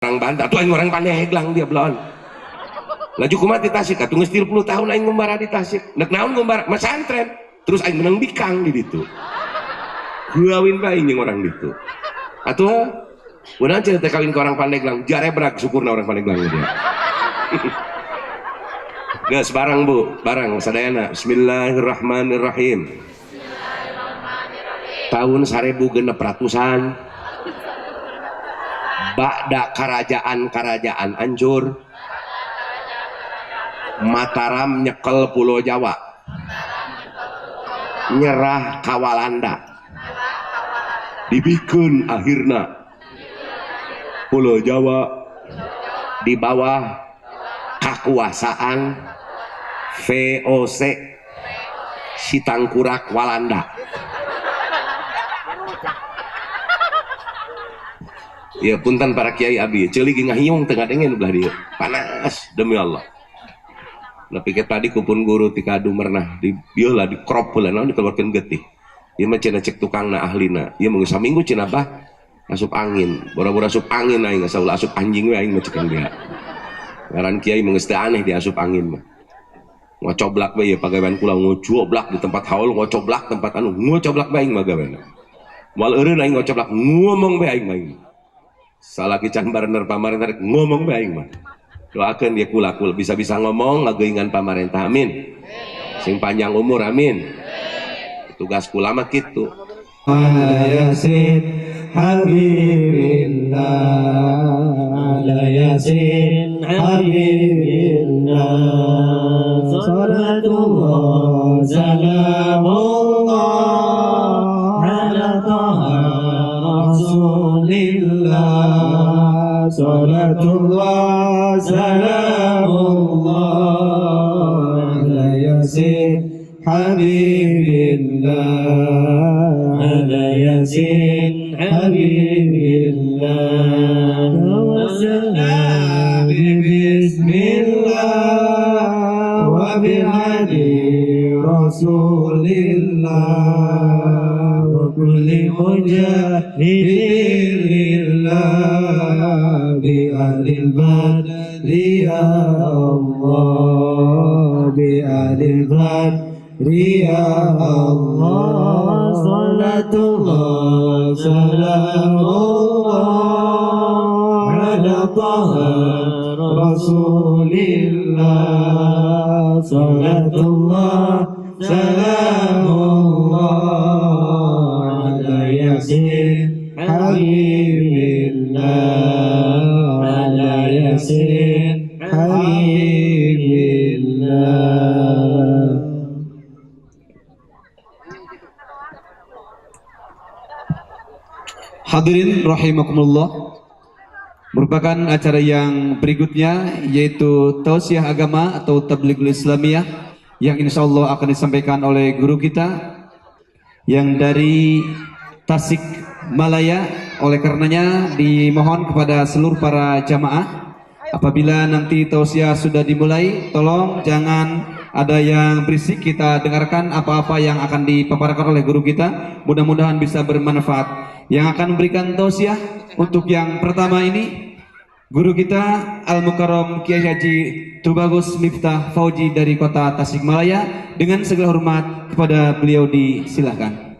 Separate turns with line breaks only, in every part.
Orang Banda tuh aing orang Pandeglang dia belon. Laju kumaha di Tasik atuh geus 30 tahun aing ngumbara di Tasik. Nek naon ngumbara? Masantren. Terus aing menang bikang di ditu. Kawin bae jeung orang ditu. Atuh kunaon cenah teh kawin ke orang Pandeglang, jarebrag syukurna orang Pandeglang dia. Geus barang Bu, barang sadayana. Bismillahirrahmanirrahim. Tahun 1600-an ba'da kerajaan-kerajaan hancur, Mataram nyekel Pulau Jawa, nyerah ka Walanda, dibikeun akhirna Pulau Jawa di bawah kekuasaan VOC si Tangkurak Walanda. Ya punten para kiai abi, ceuli ge ngahiung teu ngadenge belah dieu. Panas demi Allah. Nepi ke tadi kupun guru ti kadu mernah di ieu lah di crop heula naon dikeluarkeun getih. Ieu mah cenah cek tukangna ahlina. Ieu mah saminggu cenah bah asup angin. Boro-boro asup angin aing asa ulah asup anjing we aing mah cekeun dia. Ngaran kiai mah geus teu aneh di asup angin mah. Ngocoblak we ieu pagawean kula ngocoblak di tempat haul ngocoblak tempat anu ngocoblak bae aing mah gaweana. Moal eureun aing ngocoblak ngomong bae aing mah. Salaki can barener pamarentah ngomong bae aing mah. Doakeun dia kula kula bisa-bisa ngomong ngageuingan pamarentah amin. Sing panjang umur amin. Tugas kula mah kitu.
Ala yasin habibillah, ala yasin habibillah, salatullah salamullah ala taha rasulillah, salatullah salamullah ala yasin habibillah, ala yasin habibillah, tawassalna bismillah wa bihadi rasulillah wa kulli mujahidin lillah bi ahlil badri ya Allah, bi ahlil badri ya Allah, salatullah salamullah ala taha rasulillah, salatullah salamullah ala yasin habibillah, ala yasin habibillah.
Hadirin rahimakumullah, merupakan acara yang berikutnya yaitu tausiah agama atau tablighul islamiyah yang insya Allah akan disampaikan oleh guru kita yang dari Tasikmalaya. Oleh karenanya dimohon kepada seluruh para jamaah, apabila nanti tausiah sudah dimulai, tolong jangan ada yang berisik, kita dengarkan apa-apa yang akan dipaparkan oleh guru kita. Mudah-mudahan bisa bermanfaat. Yang akan memberikan tausiah untuk yang pertama ini guru kita Al-Mukarram Kiai Haji Tubagus Miftah Fauji dari kota Tasikmalaya. Dengan segala hormat kepada beliau disilahkan.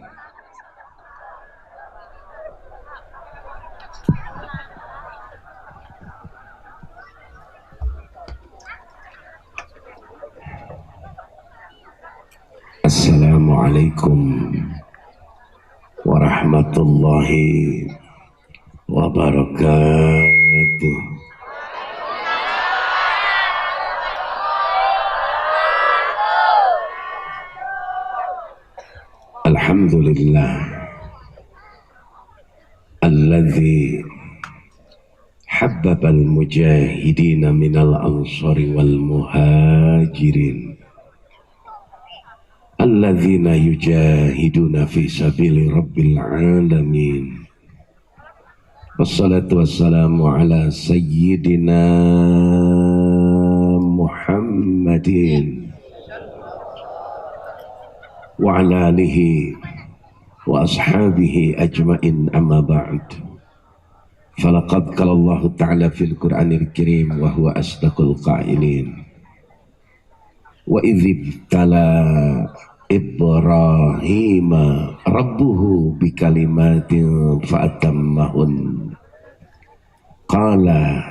Assalamualaikum warahmatullahi wabarakatuh. Alhamdulillah alladzi habbaba al-mujahidina minal ansari wal muhajirin alladzina yujahiduna fi sabili rabbil alamin. Wassalatu wassalamu ala sayyidina Muhammadin wa ala alihi wa ashabihi ajmain, amma ba'd. Falaqad qala Allah Ta'ala fil Qur'anil Karim wa huwa asdaqul qailin. Wa idzibtala Ibrahima rabbuhu bikalimatin fa'atammahun. Qala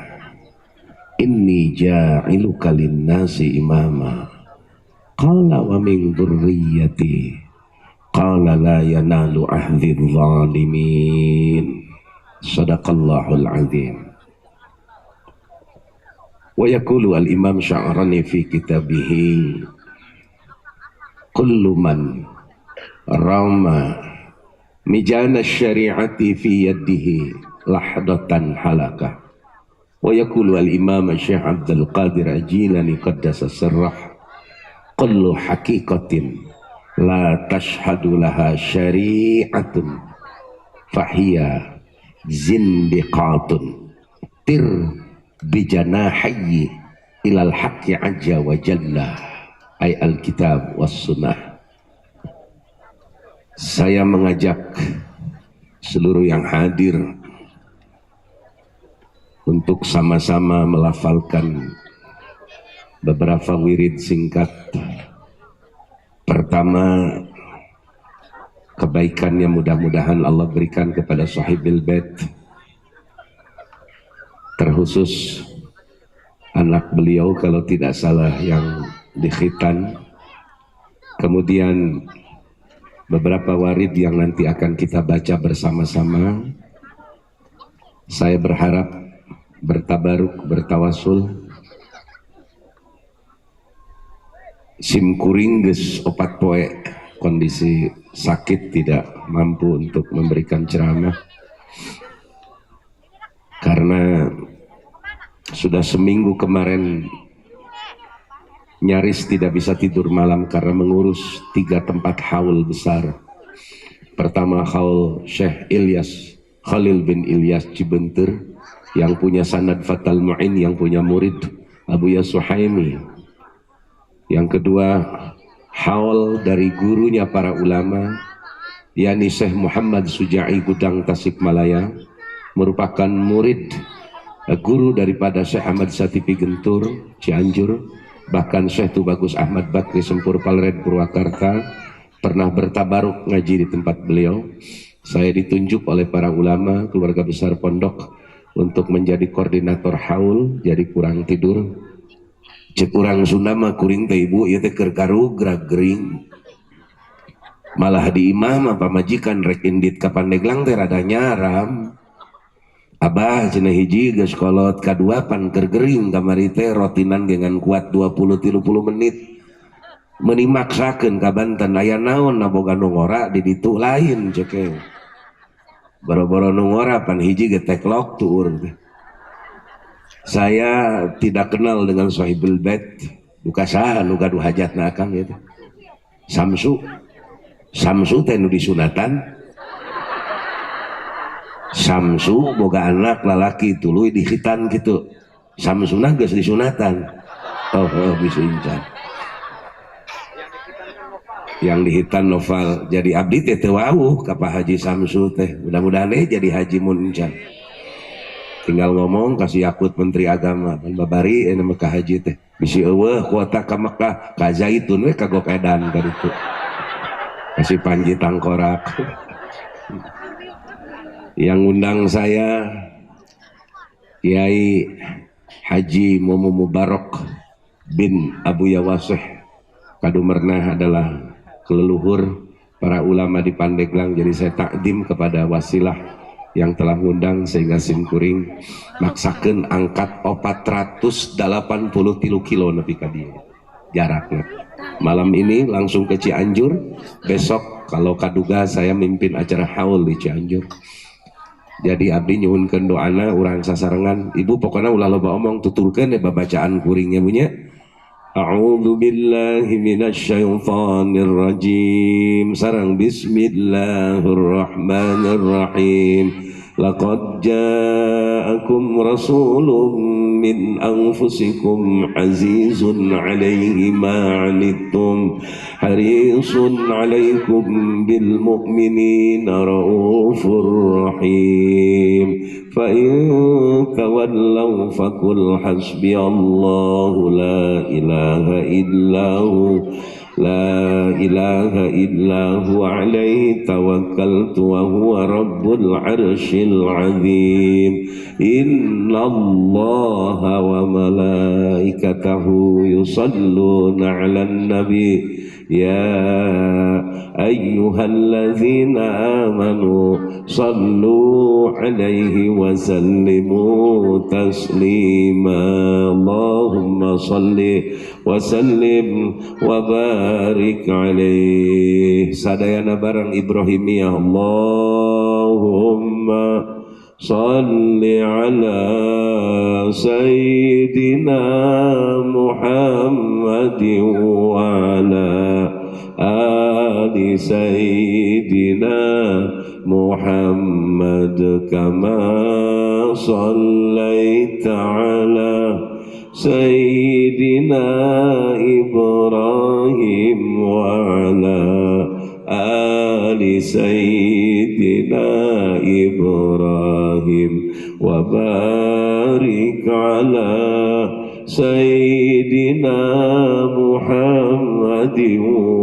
inni ja'iluka lin-nasi imama. Qala wa min dzurriyyati. Qala la yanalu ahdi dzalimin. Sadaqallahul azim. Wa yaqulu al-Imam Sya'rani fi kitabihi, kullu man rama mijana syari'ati fi yadihi lahdatan halaka. Wa yaqulu al-Imam Syekh Abdul Qadir Al-Jilani qaddasa sirrah, kullu haqiqatin la tashhadu laha syari'atun fahiya zindiqatun tir bijanahayyi ilal haqqi azza wa jalla ay alkitab was sunnah. Saya mengajak seluruh yang hadir untuk sama-sama melafalkan beberapa wirid singkat. Pertama, kebaikan yang mudah-mudahan Allah berikan kepada sahibul bait, terkhusus anak beliau kalau tidak salah yang dikhitan. Kemudian beberapa warid yang nanti akan kita baca bersama-sama. Saya berharap bertabaruk, bertawasul. Sim kuring geus 4 poe kondisi sakit tidak mampu untuk memberikan ceramah karena sudah seminggu kemarin nyaris tidak bisa tidur malam karena mengurus 3 tempat haul besar. Pertama, haul Syekh Ilyas Khalil bin Ilyas Cibentir yang punya sanad Fatal Mu'in, yang punya murid Abu Yasuhaimi. Yang kedua, haul dari gurunya para ulama, yakni Syekh Muhammad Suja'i Gudang Tasikmalaya, merupakan murid guru daripada Syekh Ahmad Satipi Gentur Cianjur, bahkan Syekh Tubagus Ahmad Bakri Sempur Palred Purwakarta pernah bertabaruk ngaji di tempat beliau. Saya ditunjuk oleh para ulama keluarga besar pondok untuk menjadi koordinator haul, jadi kurang tidur. Cek urang Sunda mah kuring teh ibu ieu teh keur karugrag gering. Malah di imah mah pamajikan rek indit ka Pandeglang teh rada nyaram. Abah cenah hiji geus kolot, kadua pan keur gering kamari teh rotinan gengan kuat 20-30 menit. Meuni maksakeun ka Banten aya naon naboga nu ngora di ditu lain cek. Boro-boro nu ngora pan hiji ge teklok tuur. Saya tidak kenal dengan sahibul bait, duka saha nu gaduh hajatna akang gitu. Samsu, Samsu teh nu disunatan. Samsu boga anak lalaki tuluy dikhitan gitu. Samsuna geus disunatan. Oh, oh bisa incan. Yang dihitan Noval jadi abdi teh teu wawuh ka Pak Haji Samsu teh. Mudah-mudahan jadi haji mun encan. Tinggal ngomong kasih Yakut Menteri Agama pan babari nama ka haji teh. Bisi eueuh kuota ka Mekah ka Zaitun we kagok edan ka ditu. Kasih Panji Tangkorak. Yang undang saya Kiai Haji Mumu Mubarok bin Abu Yawasih Kadumernah adalah keleluhur para ulama di Pandeglang, jadi saya takdim kepada wasilah yang telah ngundang sehingga simkuring maksakeun angkat 483 kilo nepi ka dieu jarakna. Malam ini langsung ke Cianjur, besok kalau kaduga saya mimpin acara haul di Cianjur. Jadi abdi nyuhunkeun doana urang sasarengan. Ibu pokoknya ulah loba omong, tuturkeun ya babacaan kuringnya punya. A'udzu billahi minasyaitonir rajim. Sarang bismillahirrahmanirrahim. Laqad ja'akum rasulun من أنفسكم عزيز عليه ما عنتم حريص عليكم بالمؤمنين رؤوف رحيم فإن تولوا فقل حسبي الله لا إله إلا هو لا إله إلا هو عليه توكلت وهو رب العرش العظيم إن الله وملائكته يصلون على النبي يا أيها الذين آمنوا صلوا عليه وسلموا تسليما اللهم صل وسلم وبارك عليه. Sadayana barang Ibrahimiyah. اللهم صل على سيدنا محمد وعلى آل سيدنا محمد كما صليت على سيدنا إبراهيم وعلى آل سيدنا إبراهيم وبارك على سيدنا محمد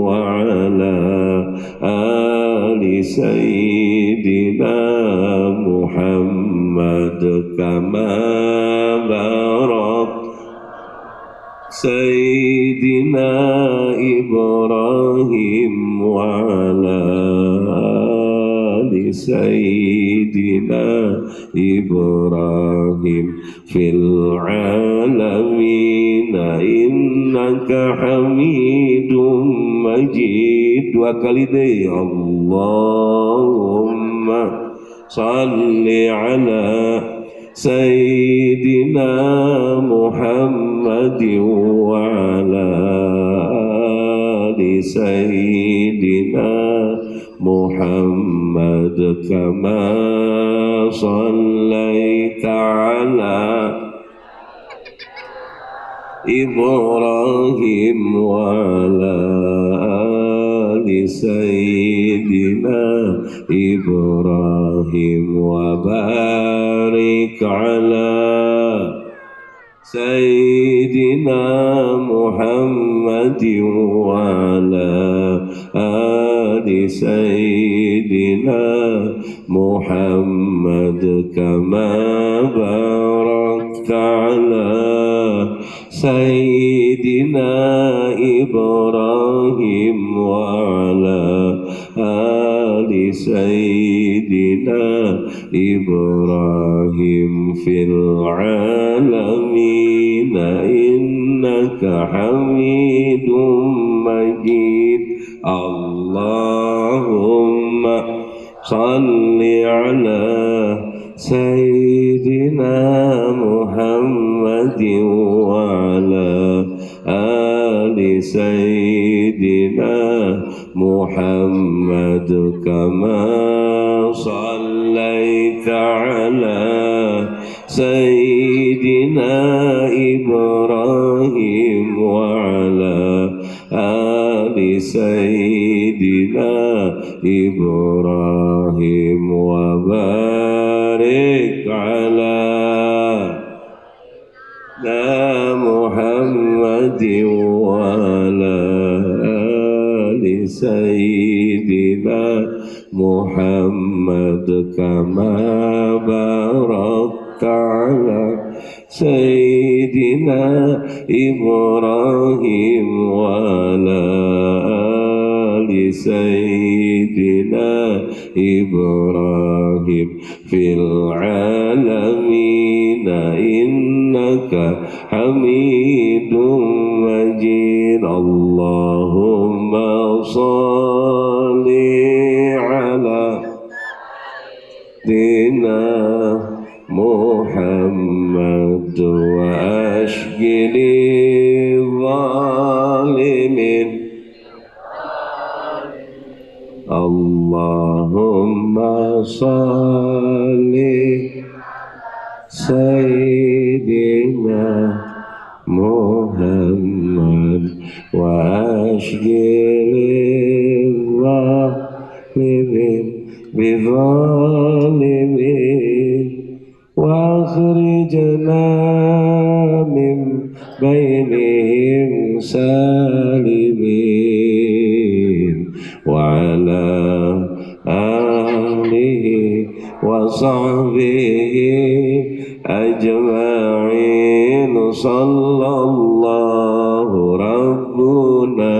وعلى آل سيدنا محمد كما باركت سيدنا إبراهيم وعلى آل سيدنا إبراهيم في العالمين إنك حميد مجيد. Dua kali deh. اللهم صل على سيدنا محمد وعلى آل سيدنا محمد كما صليت على إبراهيم وعلى آل سيدنا إبراهيم وبارك على سيدنا محمد وعلى آل سيدنا محمد كما باركت على سيدنا إبراهيم وعلى آل سيدنا إبراهيم في العالمين إنك حميد مجيد. اللهم صل على سيدنا محمد وعلى آل سيدنا محمد كما صليت على سيدنا إبراهيم وعلى آل سيدنا إبراهيم وبارك على محمد وعلى آل سيدنا محمد كما باركت على سيدنا إبراهيم وعلى آل سيدنا إبراهيم في العالمين إنك حميد مجيد. اللهم صل على سيدنا محمد وأشغل الظالمين. اللهم صل سيدنا
تشغيل الظالمين بظالمين واخرجنا من بينهم سالمين وعلى آله وصحبه أجمعين صلى الله ربنا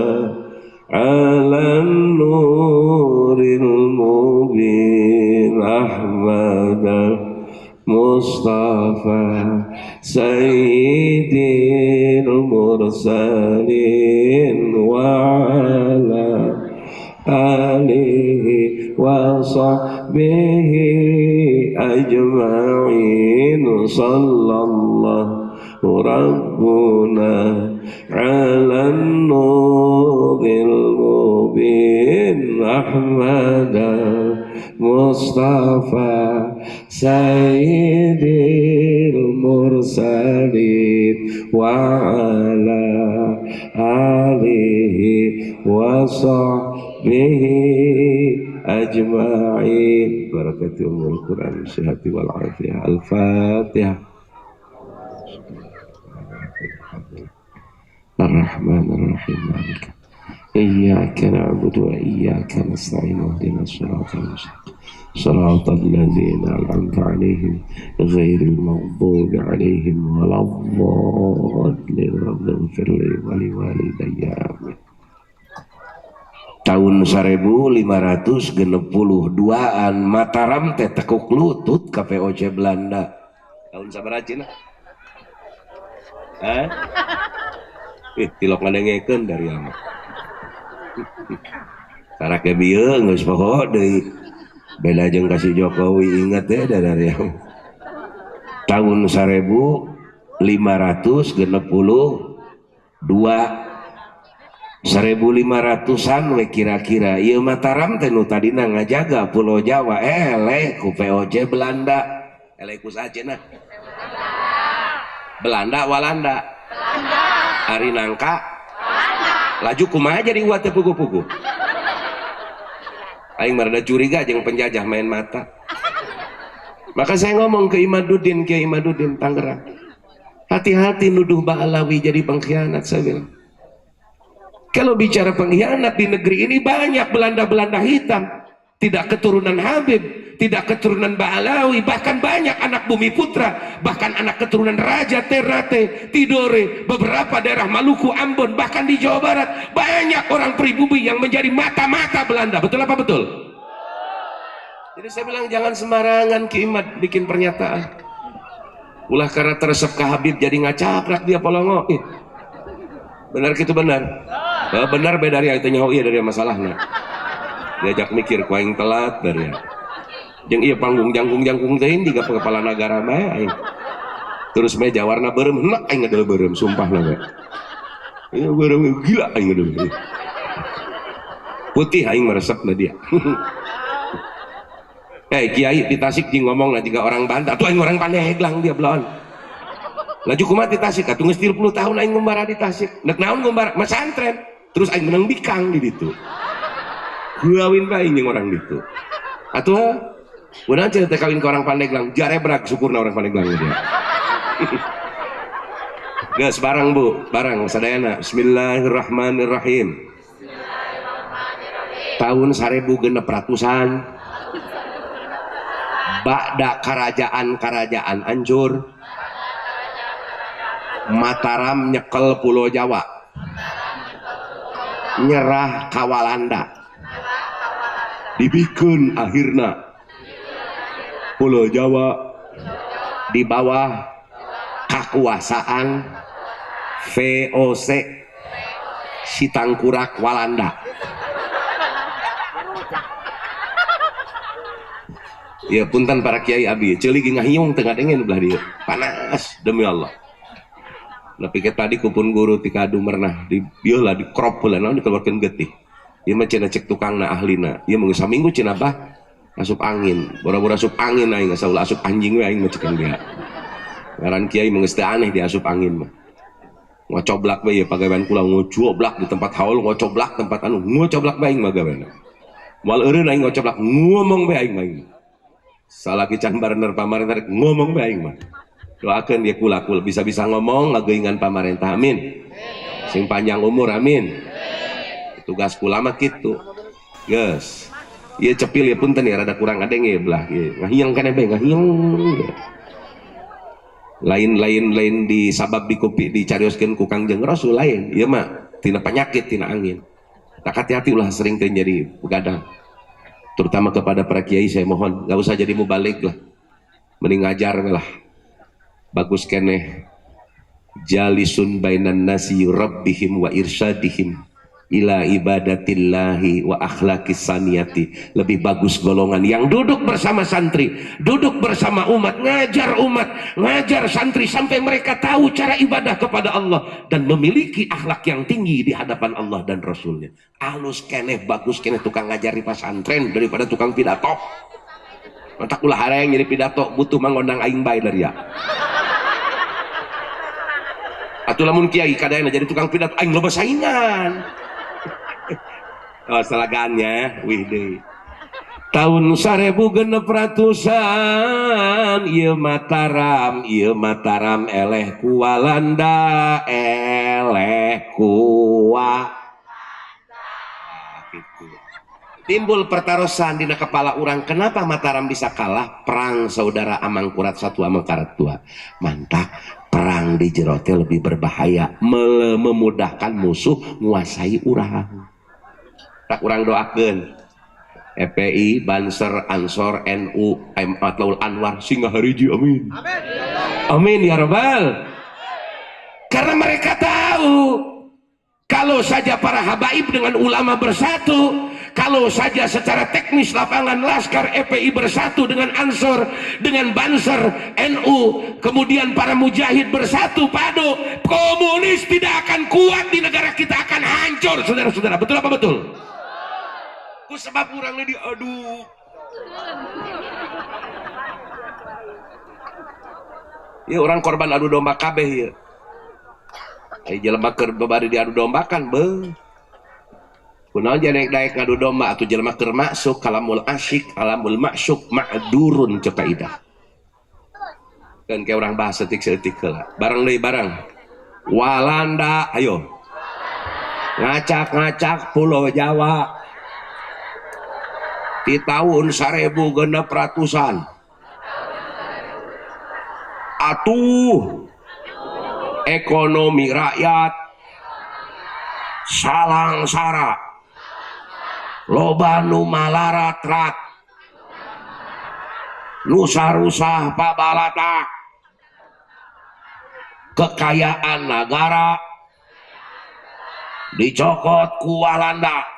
على النور المبين أحمد المصطفى سيد المرسلين وعلى آله وصحبه أجمعين صلى الله ربنا على النور المبين أحمد المصطفى سيد المرسلين وعلى آله وصحبه أجمعين. بركة أم القرآن الصحة والعافية. الفاتحة. الرحمن الرحيم مالك إياك نعبد وإياك نستعين اهدنا الصراط المستقيم صراط الذين أنعمت عليهم غير المغضوب عليهم ولا الضالين رب اغفر لي ولوالدي آمين.
Tahun 1562an Mataram teh tekuk lutut ka VOC Belanda. Tahun sabaraha cenah? Hah? Tilok ngadengekeun dari lama. Sarake bieu geus poho deui. Beda jeung ka si Jokowi inget ya dari yang tahun 1562 1500-an we kira-kira ieu Mataram teh nu tadina ngajaga Pulau Jawa eleh ku VOC Belanda. Eleh ku saha cenah? Belanda Walanda. Belanda. Ari nangka Belanda. Laju kumaha jadi uat teh pugu-pugu. Aing mah curiga jeung penjajah main mata. Maka saya ngomong ke Imaduddin, Kiai Imaduddin Tangerang. Hati-hati nuduh Ba'alawi jadi pengkhianat, saya bilang. Kalau bicara pengkhianat di negeri ini banyak Belanda-Belanda hitam. Tidak keturunan Habib, tidak keturunan Ba'alawi, bahkan banyak anak Bumi Putra, bahkan anak keturunan Raja Ternate, Tidore, beberapa daerah Maluku, Ambon, bahkan di Jawa Barat banyak orang pribumi yang menjadi mata-mata Belanda. Betul apa betul? Jadi saya bilang jangan sembarangan Ki Imad bikin pernyataan. Ulah karena teresep ke Habib jadi ngacaprak dia polongo. Ih. Benar gitu benar? Benar beda dari itu nyaho iya dari masalahnya. Diajak mikir ku aing telat dari ya. Jeung ieu panggung jangkung-jangkung teh juga kepala negara mah aing. Terus meja warna beureum henak aing ngedel beureum sumpah na we. Ieu beureum gila aing ngedel. Putih aing meresep na dia. Kiai di Tasik jeung ngomong na jiga orang Banda, atuh aing orang Pandeglang dia belaon. Laju kumaha di Tasik atuh geus 30 tahun aing ngumbara di Tasik. Nek naon ngumbara? Masantren. Terus aing menang bikang di ditu. Gawin bae jeung orang ditu. Atuh udah cerita kawin ke orang Pandeglang, jarebrak syukurna orang Pandeglang dia. Geus barang Bu, barang sadayana. Bismillahirrahmanirrahim. Tahun 1600-an ba'da kerajaan-kerajaan hancur, Mataram nyekel Pulau Jawa, nyerah ka Walanda, dibikeun akhirna Pulau Jawa di bawah kekuasaan VOC si Tangkurak Walanda. Ya punten para kiai abi, ceuli ge ngahiung teu ngadengin belah dieu. Panas demi Allah. Nepi ke tadi kupun guru ti kadu mernah di bieu lah di crop heula naon dikeluarkeun getih. Ieu mah cenah cek tukangna ahlina. Ieu mah saminggu cenah bah asup angin. Boro-boro asup angin aing asa ulah asup anjing we aing mah cekeun dia. Ngaran kiai mah geus teu aneh di asup angin mah. Ngocoblak bae pagawean kula ngocoblak di tempat haul, ngocoblak tempat anu, ngocoblak bae aing mah gaweana. Moal eureun aing ngocoblak, ngomong bae aing mah. Salaki can barener pamarentah ngomong bae aing mah. Doakeun ye kula kula bisa-bisa ngomong ngageuingan pamarentah, amin. Sing panjang umur, amin. Tugas kula mah kitu. Geus. Ieu cepil ya punten ya rada kurang adeng ya belah ieu. Ngahiang keneh bae ngahiang. Lain-lain lain di sabab di kopi dicarioskeun ku Kangjeng Rasul lain. Ieu mah tina penyakit tina angin. Tak hati-hati ulah sering teh jadi begadang. Terutama kepada para kiai saya mohon nggak usah jadi mubalig lah. Mending ngajar lah. Bagus keneh jalisun bainan nasi rabbihim wa irsyadihim ila ibadatillahi wa akhlaqis saniyati. Lebih bagus golongan yang duduk bersama santri, duduk bersama umat, ngajar santri sampai mereka tahu cara ibadah kepada Allah dan memiliki akhlak yang tinggi di hadapan Allah dan Rasulnya. Alus keneh, bagus keneh tukang ngajar di pesantren daripada tukang pidato. Matak ulah hareng jadi pidato, butuh mangondang aing bae dari ya. Atuh lamun kiai kadayana jadi tukang pidato aing loba saingan. Oh, selagannya, wih deh. Tahun 1600-an, ieu Mataram eleh ku Walanda, eleh ku Nah, gitu. Timbul pertarosan dina kepala orang, kenapa Mataram bisa kalah? Perang saudara Amangkurat 1 Amangkurat 2. Mantap, perang di jero teh lebih berbahaya, memudahkan musuh menguasai urang. Tak urang doakeun FPI, Banser, Ansor, NU, M Matlaul Anwar Singahariji, amin. Amin ya rabbal. Karena mereka tahu kalau saja para habaib dengan ulama bersatu, kalau saja secara teknis lapangan Laskar FPI bersatu dengan Ansor, dengan Banser, NU, kemudian para mujahid bersatu padu, komunis tidak akan kuat di negara kita, akan hancur, saudara-saudara. Betul apa betul? Ku sebab orangnya diadu. Ya orang korban adu domba kabeh ya. Jelema keur babari diadu dombakan beuh. Kunaon jadi daek ngadu domba atuh jelema keur maksuk kalamul asyik, kalamul maksuk ma'durun cek kaidah. Dan kayak orang bahasa setik-setik heula. Bareng deui bareng. Walanda ayo. Ngacak-ngacak Pulau Jawa. Di tahun 1600-an. Atuh ekonomi rakyat salangsara, loba nu malarat-rat, nusa-rusah pabalatak, kekayaan negara dicokot ku Walanda.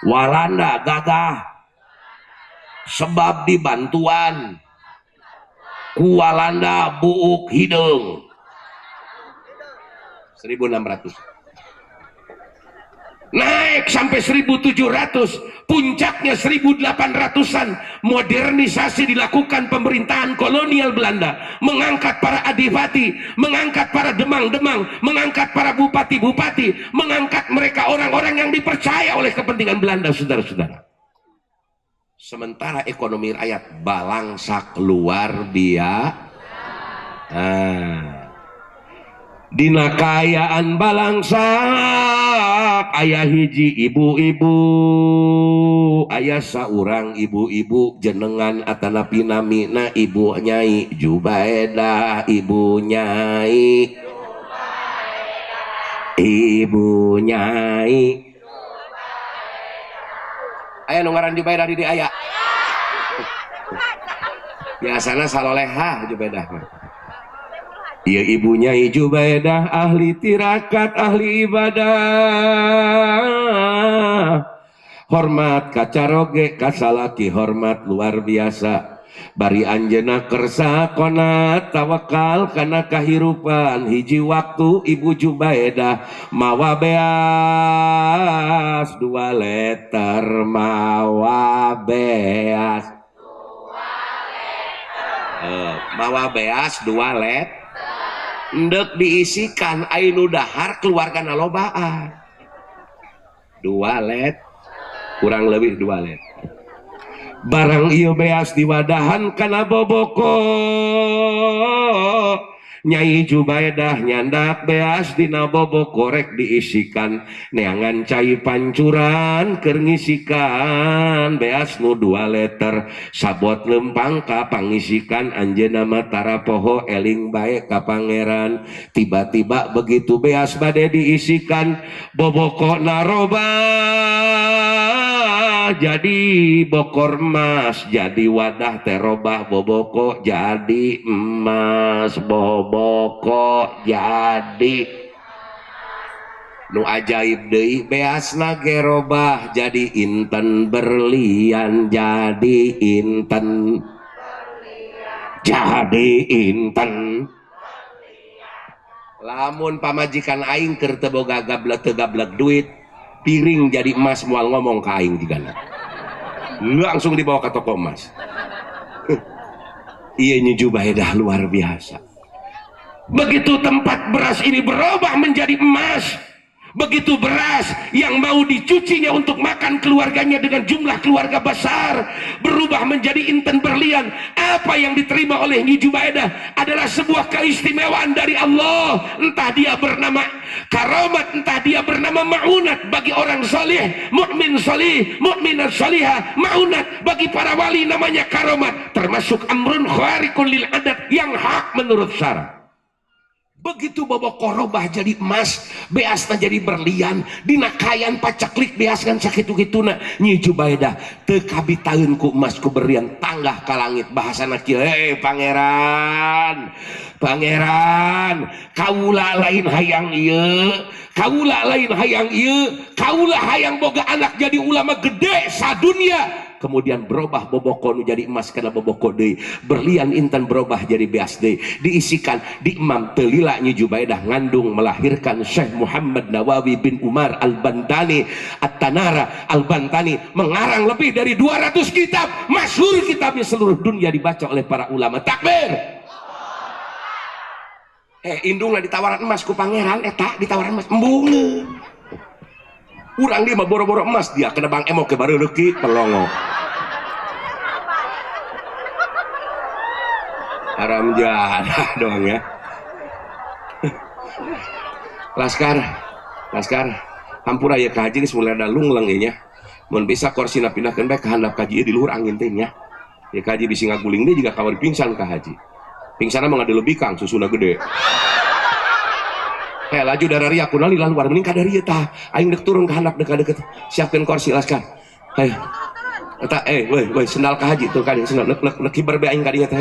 Walanda gagah sebab dibantuan ku Walanda buuk hideung. 1600 naik sampai 1700, puncaknya 1800-an. Modernisasi dilakukan pemerintahan kolonial Belanda, mengangkat para adipati, mengangkat para demang-demang, mengangkat para bupati-bupati, mengangkat mereka orang-orang yang dipercaya oleh kepentingan Belanda, saudara-saudara. Sementara ekonomi rakyat balangsak luar biasa. Nah, dina kaayaan balangsak aya hiji ibu-ibu, aya saurang ibu-ibu jenengan atanapi namina Ibu Nyai Jubaedah, Ibu Nyai, Ibu Nyai. Aya nu ngaran Jubaedah di dieu aya. Biasana salolehah Jubaedah mah. Ieu Ibu Nyai Jubaedah ahli tirakat, ahli ibadah, hormat kacaroge kasalaki, hormat luar biasa. Bari anjeunna kersa qonat tawakal kana kahirupan. Hiji waktu Ibu Jubaedah mawa beas 2 liter, mawa beas, mawa beas 2 liter. Endek diisikan ai nu dahar keluargana lobaan. 2 let kurang lebih 2 let. Barang ieu beas diwadahan kana boboko. Nyai Jubaedah nyandak beas dina boboko rek diisikan neangan cai pancuran keur ngisikan beas nu 2 liter sabot lempang ka pangisikan anjeunna mah tara poho eling bae ka pangeran. Tiba-tiba begitu beas bade diisikan boboko narobah jadi bokor emas, jadi wadah terobah boboko jadi emas, boboko jadi nu ajaib deui beasna ge robah jadi inten berlian, jadi inten, jadi inten. Lamun pamajikan aing keur teu boga gablek teu gablek duit, piring jadi emas moal ngomong ka aing jigana. Langsung dibawa ke toko emas. Ieu Nyi Jubaedah luar biasa. Begitu tempat beras ini berubah menjadi emas, begitu beras yang mau dicucinya untuk makan keluarganya dengan jumlah keluarga besar berubah menjadi inten berlian. Apa yang diterima oleh Nyi Jubaedah adalah sebuah keistimewaan dari Allah. Entah dia bernama karamat, entah dia bernama ma'unat bagi orang saleh, mukmin saleh, mukminat salihah, ma'unat bagi para wali namanya karamat, termasuk amrun khariqun lil adat yang hak menurut syara. Begitu boboko robah jadi emas, beasna jadi berlian, dina kayan pacaklik beas kan sakitu-kituna. Nyi Jubaedah teu kabitaeun ku emas ku berlian, tanggah ka langit bahasana kieu, hei pangeran, pangeran, kaula lain hayang ieu, kaula lain hayang ieu, kaula hayang boga anak jadi ulama gede sadunya. Kemudian berubah boboko nu jadi emas karena boboko deui, berlian intan berubah jadi beas deui, diisikan di imam telila Nyi Jubaedah ngandung melahirkan Syekh Muhammad Nawawi bin Umar Al-Bantani At-Tanara Al-Bantani, mengarang lebih dari 200 kitab, masyhur kitabnya seluruh dunia dibaca oleh para ulama. Takbir. Indungna ditawaran emas ku pangeran eta, ditawaran emas embungeun. Urang dia mah boro-boro emas, dia kena bang emok ke baru reuki pelongo. Haram jadah doang ya. Laskar, laskar, hampura ya ka haji geus mulai ada lungleng ieu nya. Mun bisa korsina pindahkeun bae ka handap kaji ieu di luhur angin teh nya. Ya ka haji bisi ngaguling deui jiga kawari pingsan ka haji. Pingsanna mah ngadelebikang susuna gede. Laju darah aku nali lalu mending kadar ieu tah. Aing dek turun ke handap dek deket. Siapkeun kursi laskar. Hayo. Eta woi woi sendal ka haji tuh ka sendal lek lek kibar be aing ka dieu tah.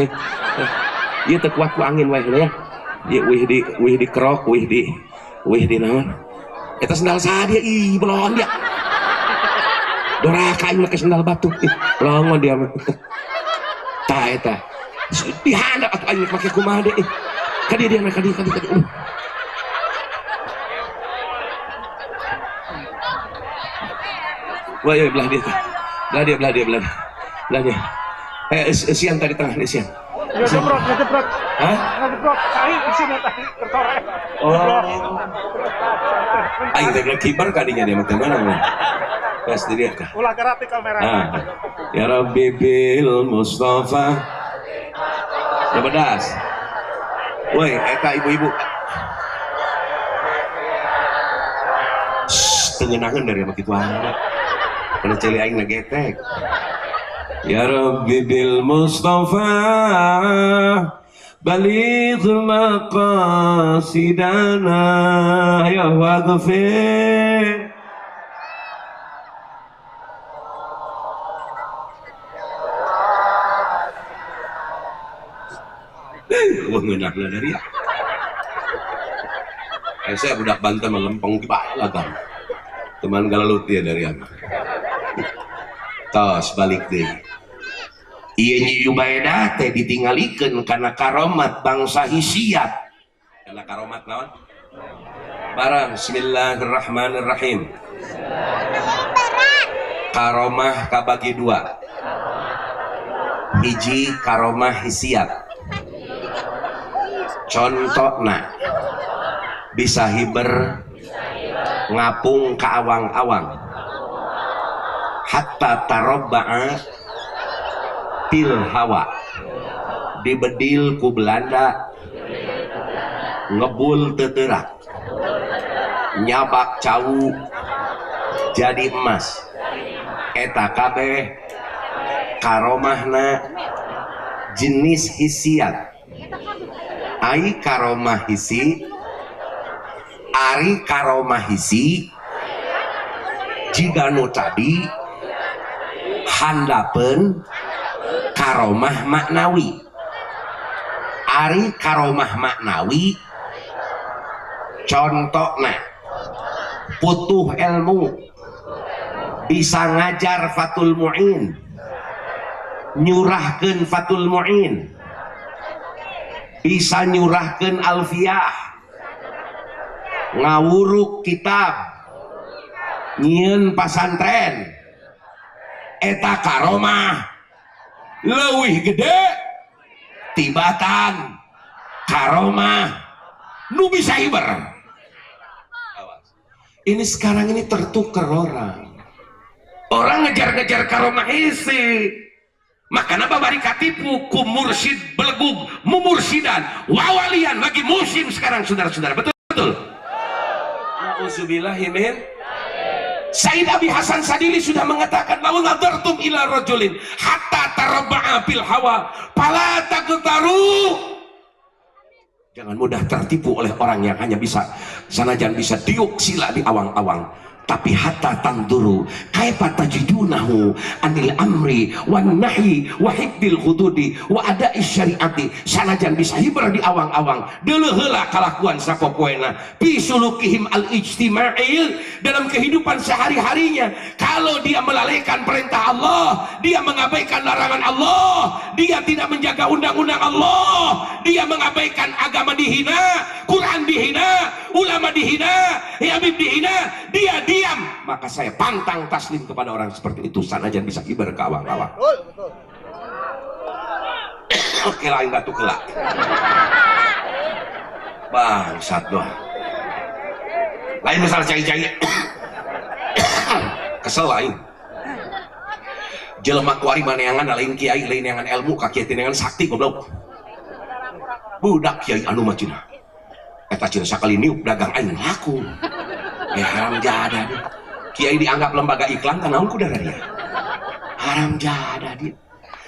Ieu teu kuat ku angin wae ya. Ieu wih di kerok, wih di naon. Eta sendal saha dia ih belon dia. Doraka aing make sendal batu. Ih belongon dia mah. Tah eta. Di handap atuh aing make kumaha deui. Ka dieu dia ka dieu ka dieu. Wah, ya, belah dia, belah dia, belah dia, belah dia, belah dia. Esian tadi tengah, esian.
Ngejebrok, ngejebrok.
Hah?
Ngejebrok, tai, isinya tadi tertoreh.
Oh. Aing teh kibar kadinya dia mah mana mah. Pas di dia kah?
Ulah gerati kamera.
Ah. Ya Rabbi bil Mustafa. Ya bedas. Woi, eta ibu-ibu. Tengenangan dari apa kitu aja. Karena celi aing nagetek. Ya Rabbi bil Mustafa baligh maqasidana ya waghfir. Wah ngeunahna dari ya. Saya budak Banten melempeng ki bae lagam. Teman galalut dia dari apa. Tos balik deui. Ieu Nyi Jubaedah teh ditingalikeun kana karomat bangsa hisiat. Kana karomat naon? Barang bismillahirrahmanirrahim. Karomah kabagi dua. Hiji karomah hisiat. Contohna bisa hiber ngapung ka awang-awang hatta tarobba'a fil hawa, dibedil ku Belanda ngebul teterak, nyabak cau jadi emas. Eta kabeh karomahna jenis hisiat. Ai karomah hisi, ari karomah hisi jiga nu tadi handapeun karomah maknawi. Ari karomah maknawi contohna putuh ilmu, bisa ngajar Fathul Mu'in, nyurahkeun Fathul Mu'in, bisa nyurahkeun Alfiyah, ngawuruk kitab, nyieun pasantren. Eta karomah leuwih gede tibatan karomah nu bisa hiber. Awas. Ini sekarang ini tertukar orang. Orang ngejar-ngejar karomah hisi. Makanya babari katipu ku mursyid belegug mumursidan wawalian lagi musim sekarang, saudara-saudara. Betul betul. Nauzubillahi min. Sayyid Abi Hasan Sadili sudah mengatakan lau nadartum ila rajulin hatta tarabba'a fil hawa fala taqtaru. Jangan mudah tertipu oleh orang yang hanya bisa sanajan bisa diuk sila di awang-awang, tapi hatta tanduru kaifa tajidunahu anil amri wan nahyi wa hibdil hududi wa ada'i syariati. Sanajan bisa hiber di awang-awang, deuleuh heula kalakuan sapopoena fi sulukihim al ijtima'il, dalam kehidupan sehari-harinya. Kalau dia melalaikan perintah Allah, dia mengabaikan larangan Allah, dia tidak menjaga undang-undang Allah, dia mengabaikan agama dihina, Quran dihina, ulama dihina, Habib dihina, dia diam, maka saya pantang taslim kepada orang seperti itu sanajan bisa hiber ke awang-awang. Oke, lain batu kelak. Bangsat doh. Lain masalah cai-cai. Kesel lain. Jelema kuari maneangan lain kiai, lain neangan ilmu, ka kiai neangan sakti goblok. Budak kiai anu mah cenah. Eta cenah sakali niup dagang aing laku. Haram jadah dia. Kiai dianggap lembaga iklan kan naon kudara dia. Haram jadah dia.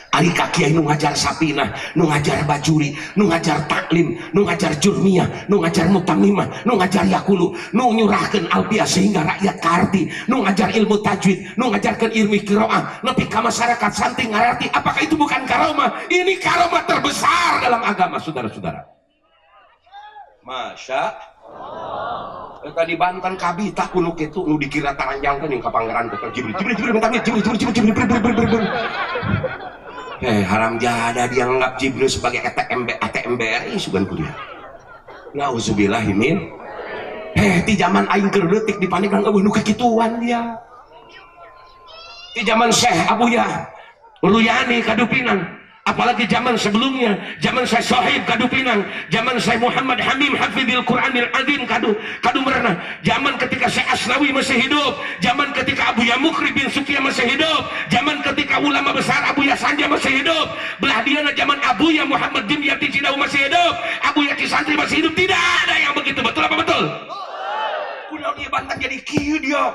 Ari ka kiai nu ngajar sapinah, nu ngajar bajuri, nu ngajar taklim, nu ngajar jurmiyah, nu ngajar mutamimah, nu ngajar yakulu, nu nyurahkeun alfiah sehingga rakyat kaarti, nu ngajar ilmu tajwid, nu ngajarkeun ilmu qiraah, nepi ka masyarakat santri ngarti. Apakah itu bukan karomah? Ini karomah terbesar dalam agama, saudara-saudara. Masya Allah. Di Banten kabita kuno kitu nu dikira taranjang kan yang ka pangeran teh Jibril Jibril Jibril minta Jibril Jibril Jibril Jibril Jibril Jibril Jibril. Haram jadah dia nganggap Jibril sebagai ATM ATM BRI sugan kuliah. Nauzubillahi min. Di zaman aing keur leutik di Pandeglang eueuh nu kikituan dia. Di zaman Syekh Abuya Ruyani Kadupinang, apalagi zaman sebelumnya, zaman Syekh Sohib Kadupinang, zaman Syekh Muhammad Hamim Hafidil Quranil Azim Kadu Merenah, zaman ketika Syekh Asnawi masih hidup, zaman ketika Abu Yamukri bin Sufyan masih hidup, zaman ketika ulama besar Abu Yasanja masih hidup, belah diana zaman Abu Ya Muhammad bin Yati Cidau masih hidup, Abu Yati Santri masih hidup, tidak ada yang begitu. Betul apa betul? Kunaon dia Banten jadi kieu dia.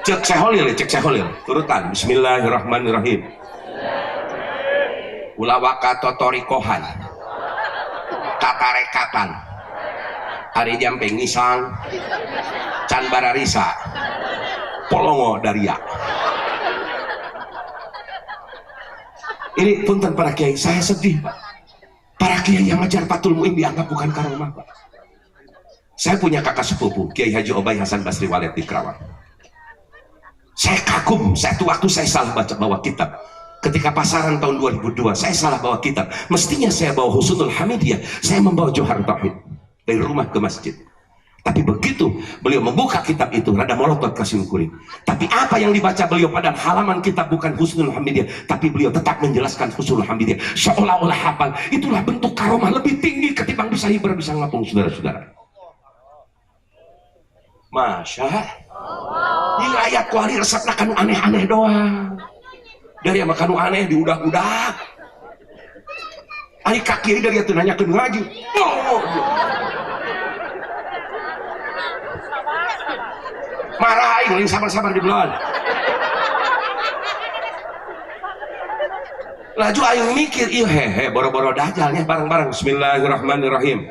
Cek seholil, cek seholil. Turutan. Bismillahirrahmanirrahim. Ulah waka totorikohan, katarekatan, ari jampe ngisang, can bararisa, polongo daria. Ini punten para kiai, saya sedih Pak. Para kiai yang ngajar Fathul Mu'in dianggap bukan karomah Pak. Saya punya kakak sepupu, Kiai Haji Obay Hasan Basri Waled di Kerawang. Saya kagum, satu waktu saya salah baca bawa kitab. Ketika pasaran tahun 2002, saya salah bawa kitab. Mestinya saya bawa Husnul Hamidiyah, saya membawa Johar Tauhid dari rumah ke masjid. Tapi begitu beliau membuka kitab itu, rada molotot ka simkuring. Tapi apa yang dibaca beliau pada halaman kitab bukan Husnul Hamidiyah, tapi beliau tetap menjelaskan Husnul Hamidiyah seolah-olah hafal. Itulah bentuk karomah lebih tinggi ketimbang bisa hiber, bisa ngapung, saudara-saudara. Masya Allah. Ini ayat kuari resepna kanu aneh-aneh doang. Dari yang kanu aneh diudah-udah. Ari ka kiri dari itu nanyakeun ngaji. Oh, marah aing, lain sabar-sabar di belon. Laju aing mikir, ieu hehe boro-boro dajalnya bareng-bareng. Bismillahirrahmanirrahim.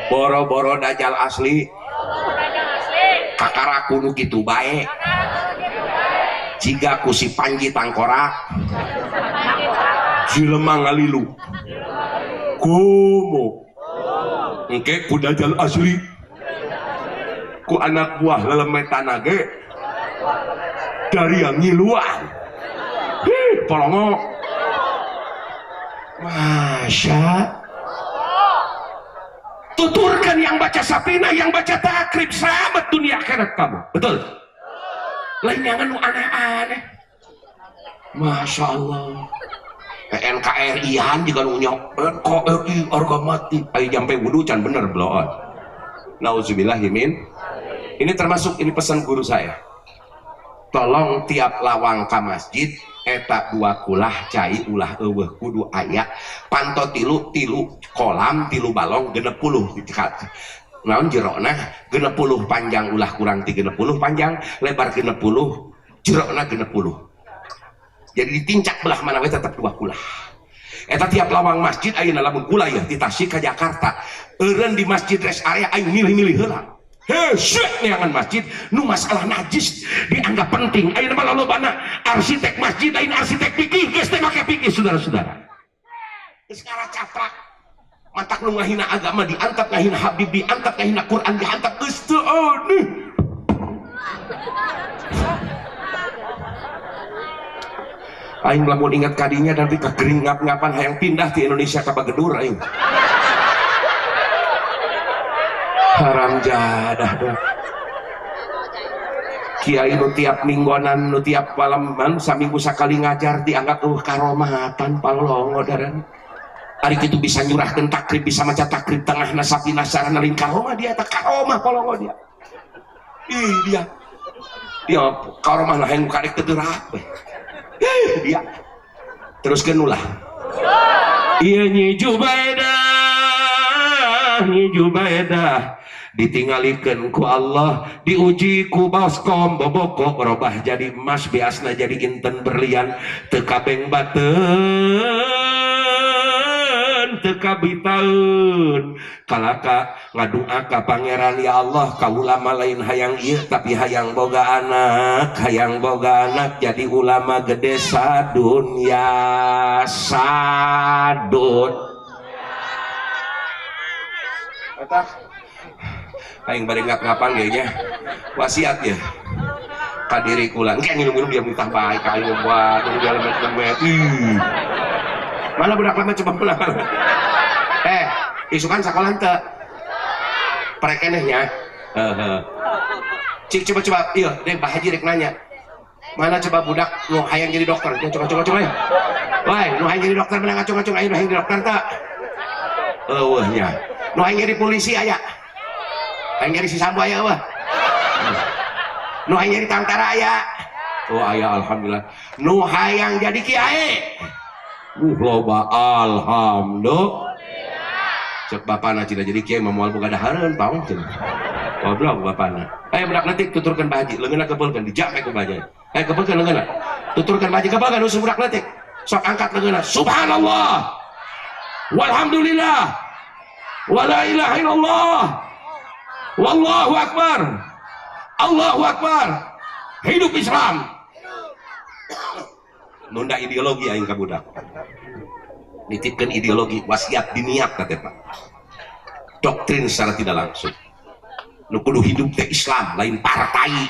Boro-boro dajal asli. Kakara kudu kitu bae. Jiga ku si Panji Tangkorak. Jelema ngalilu. Komo. Engke ku dajal asli. Ku anak buah lelemetan ge dari yang ngiluan. Hih, polongo. Masya. Tuturkan yang baca Safinah, yang baca Takrib, selamat dunia akhirat kamu. Betul. Lain yang anu aneh-aneh. Masya Allah. NKRI-an juga nu nyok NKRI harga mati. Ayo jampe wudu can bener bloon. Nauzubillahimin. Ini termasuk ini pesan guru saya. Tolong tiap lawang ka masjid eta dua kulah cai ulah eueuh kudu aya panto tilu tilu kolam tilu balong 60 naon jerokna 60 panjang ulah kurang ti 60 panjang lebar 60 jerokna 60. Jadi ditincak belah mana we tetap dua kulah. Eta tiap lawang masjid ayeuna lamun kula ya di Tasik ka Jakarta eureun di masjid rest area aing milih-milih heula. Heh, neangan masjid nu masalah najis dianggap penting. Ayeuna mah lolobana arsitek masjid lain arsitek fikih geus teh make fikih saudara-saudara. Geus ngaracaplak. Matak nu ngahina agama diantap, ngahina Habib diantap, ngahina Quran diantap geus teu aneh. Aing lamun ingat kadinya dan ka gering ngap-ngapan hayang pindah ti Indonesia ka Bagedur aing. Haram jadah dah. Kiai nu tiap minggonan nu tiap malaman saminggu sakali ngajar dianggap eueuh karomatan palongo daran. Ari kitu bisa nyurahkeun takrib, bisa maca takrib tengahna sapina sarana lain karomah dia eta karomah palongo dia. Ih dia. Dia karomah lah hayang karek teu gerak we. Ih dia. Teruskeun ulah. Ieu Nyi Jubaidah, Nyi Jubaidah ditinggalikeun ku Allah, diuji ku baskom boboko robah jadi emas biasna jadi inten berlian teu kabeng bateun teu kabitaeun kalaka ngadua ka pangeran ya Allah ka ulama lain hayang ieu tapi hayang boga anak, hayang boga anak jadi ulama gede sadunya sadun. Eta aing bari ngap-ngapan ge nya wasiat ya ka diri kula engke nginum-nginum dia mintah bae ka aing buat dia lemet-lemet. Ih mana budak lemet coba pulang. Isukan sakola henteu prek keneh nya. Heeh. Cik coba-coba ieu deh Pak Haji rek nanya. Mana coba budak nu hayang jadi dokter? Coba ya. Woi, nu hayang jadi dokter mana ngacung-ngacung ayo nu hayang jadi dokter teu? Eueuh nya. Nu hayang jadi polisi aya. Hayang jadi si Sambo aya eueuh. Nu hayang jadi tantara aya. Oh aya alhamdulillah. Nu hayang jadi kiai. Loba alhamdulillah. Cek bapana cina jadi kiai mah moal boga dahareun paung cenah. Goblok bapana. Ayo budak leutik tuturkeun Pak Haji, leungeunna kepeulkeun dijak ku Pak Haji. Ayo kepeulkeun leungeunna. Tuturkeun Pak Haji kepeulkeun usus budak leutik. Sok angkat leungeunna. Subhanallah. Walhamdulillah. Wala ilaha illallah. Wallahu akbar. Allahu akbar. Hidup Islam. Nunda ideologi aing ka budak. Nitipkeun ideologi wasiat diniat kata Pak. Doktrin secara tidak langsung. Nu kudu hidup teh Islam lain partai.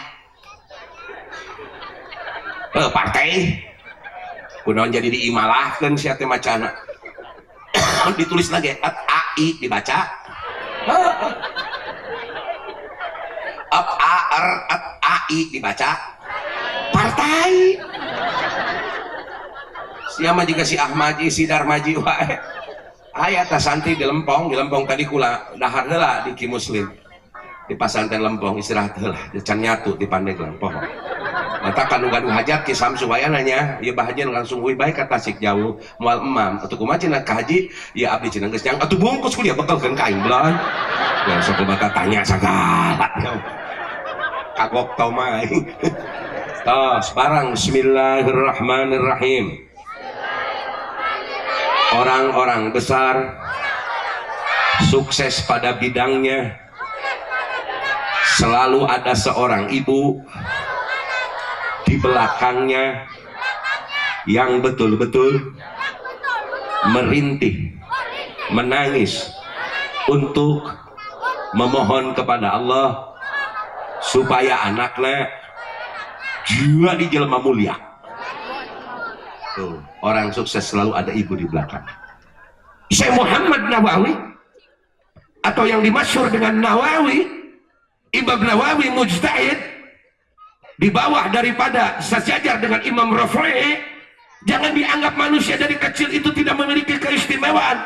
Partai kunaon jadi diimalahkeun sia teh macana. Ditulis lagi at AI dibaca. Per AI dibaca partai. Siapa juga si Ahmaji, si Darmaji wae. Aya tah santri di Lempong, di Lempong tadi kula dahar heula di Ki Muslim. Di pasantren Lempong istirahat heula, can nyatu di Pandeglang poho. Mata kanu gaduh hajat Ki Samsu wae nanya, ieu bahajeun langsung uy bae ka Tasik jauh, moal emam. Atuh kumaha cenah ka haji? Ya abdi cenah geus nyang atuh bungkus kuliah bekelkeun ka aing belaan. Ya sok bata tanya sagala. Kagok tau mah aing. Tos barang bismillahirrahmanirrahim. Orang-orang besar sukses pada bidangnya selalu ada seorang ibu di belakangnya yang betul-betul merintih, menangis untuk memohon kepada Allah supaya anaknya jadi jelema mulia. Tuh, orang sukses selalu ada ibu di belakang. Syekh Muhammad Nawawi atau yang dimasyhur dengan Nawawi, Imam Nawawi mujtahid di bawah daripada sejajar dengan Imam Rafi'i. Jangan dianggap manusia dari kecil itu tidak memiliki keistimewaan.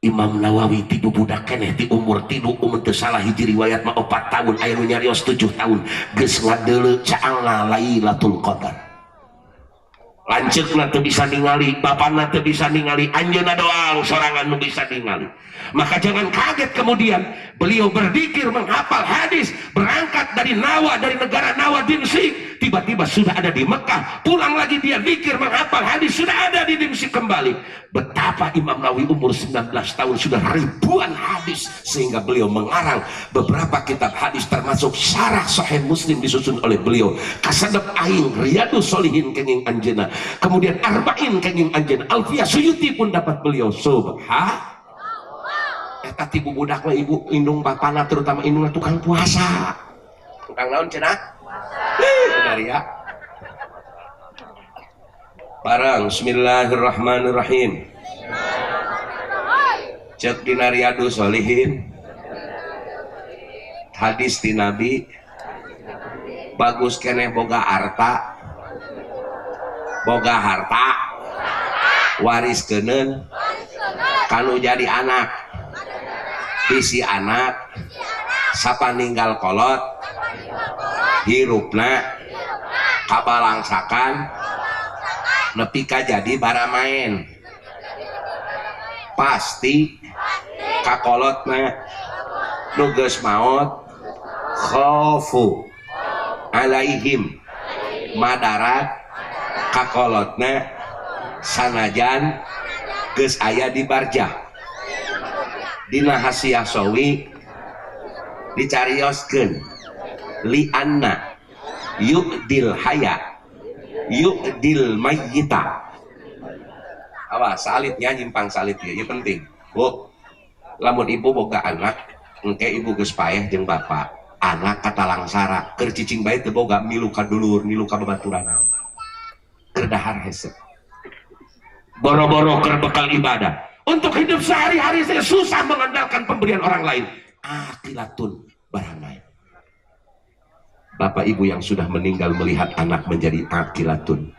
Imam Nawawi ti budak keneh, di umur 3, umur teu salah hiji riwayat mah 4 tahun, aya nu nyarios 7 tahun, geus ngadeuleu caangna Lailatul Qadar. Lanceukna teu bisa ningali, bapana teu bisa ningali, anjeunna doang sorangan nu bisa ningali. Maka jangan kaget kemudian beliau berzikir, menghafal hadis, berangkat dari Nawa, dari negara Nawa Dimsyik, tiba-tiba sudah ada di Mekah, pulang lagi dia zikir menghafal hadis, sudah ada di Dimsyik kembali. Betapa Imam Nawawi umur 19 tahun sudah ribuan hadis, sehingga beliau mengarang beberapa kitab hadis termasuk Syarah Sahih Muslim disusun oleh beliau. Kasadep aing Riyadus Solihin kenging anjeunna, kemudian Arba'in kenging anjeunna, Alfiyah Suyuti pun dapat beliau. Subhan eta ti budak mah ibu indung bapana, terutama indungna tukang puasa, tukang naon cenah dari ya barang. Bismillahirrahmanirrahim. Cek dina Riyadus Solihin, hadis ti Nabi, bagus keneh boga harta, boga harta waris kenen kanu jadi anak, bisi anak sapaninggal kolot hirupna kabalangsakan nepi ka jadi baramaen, pasti kakolotna nu geus maot khofu alaihim, madarat kakolotna sanajan geus aya di barjah. Dina Hasiah Sawi dicarioskeun lianna yu'dil haya yu'dil mayyita. Awas salitnya nyimpang salit ya, ya penting bu. Lamun ibu boga anak, engke ibu geus paeh jeung bapak, anak katalangsara keur cicing bae teu boga, milu ka dulur, milu ka babaturan, keur dahar hese, boro-boro keur bekal ibadah. Untuk hidup sehari-hari saya susah mengandalkan pemberian orang lain. Akilatun barang lain. Bapak ibu yang sudah meninggal melihat anak menjadi akilatun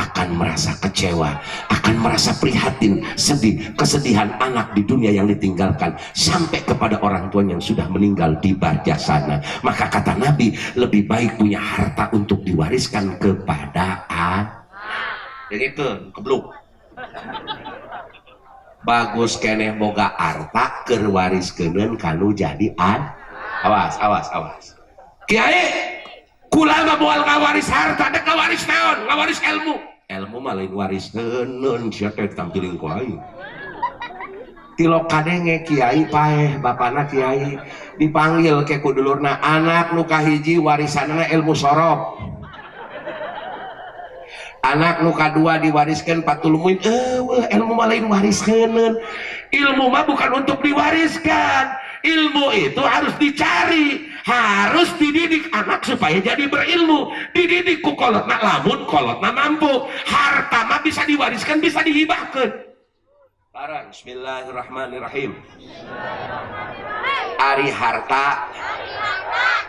akan merasa kecewa, akan merasa prihatin, sedih, kesedihan anak di dunia yang ditinggalkan sampai kepada orang tua yang sudah meninggal di barjah sana. Maka kata Nabi, lebih baik punya harta untuk diwariskan kepada a. Jadi itu kebluk. Bagus keneh boga harta keur wariskeun kanu jadi an. Awas, awas, awas. Kiai, kula mah moal ngawaris harta, dek ngawaris naon? Ngawaris ilmu. Ilmu mah lain wariskeun, sia teh tampiling ku aing. Tilok kadenge kiai paeh, bapana kiai dipanggil ke ku dulurna, anak nu kahiji warisanana ilmu sorof, anak nu kadua diwariskan Fathul Muin. Ilmu mah lain wariskeun, ilmu mah bukan untuk diwariskan, ilmu itu harus dicari, harus dididik anak supaya jadi berilmu, dididik ku kolotna lamun kolotna mampu. Harta mah bisa diwariskan, bisa dihibahkan. Barang bismillahirrahmanirrahim. Ari harta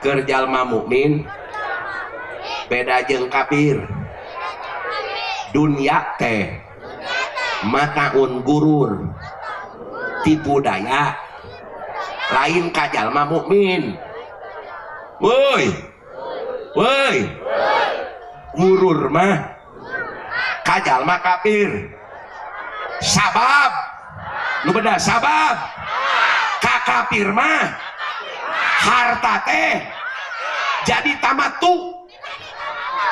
keur jalma mukmin beda jeung kafir. Dunia teh mataun gurur, tipu daya, lain ka jalma mukmin. Woi, woi, gurur mah ka jalma kafir. Sabab nu beda, sabab ka kafir mah harta teh jadi tamattu,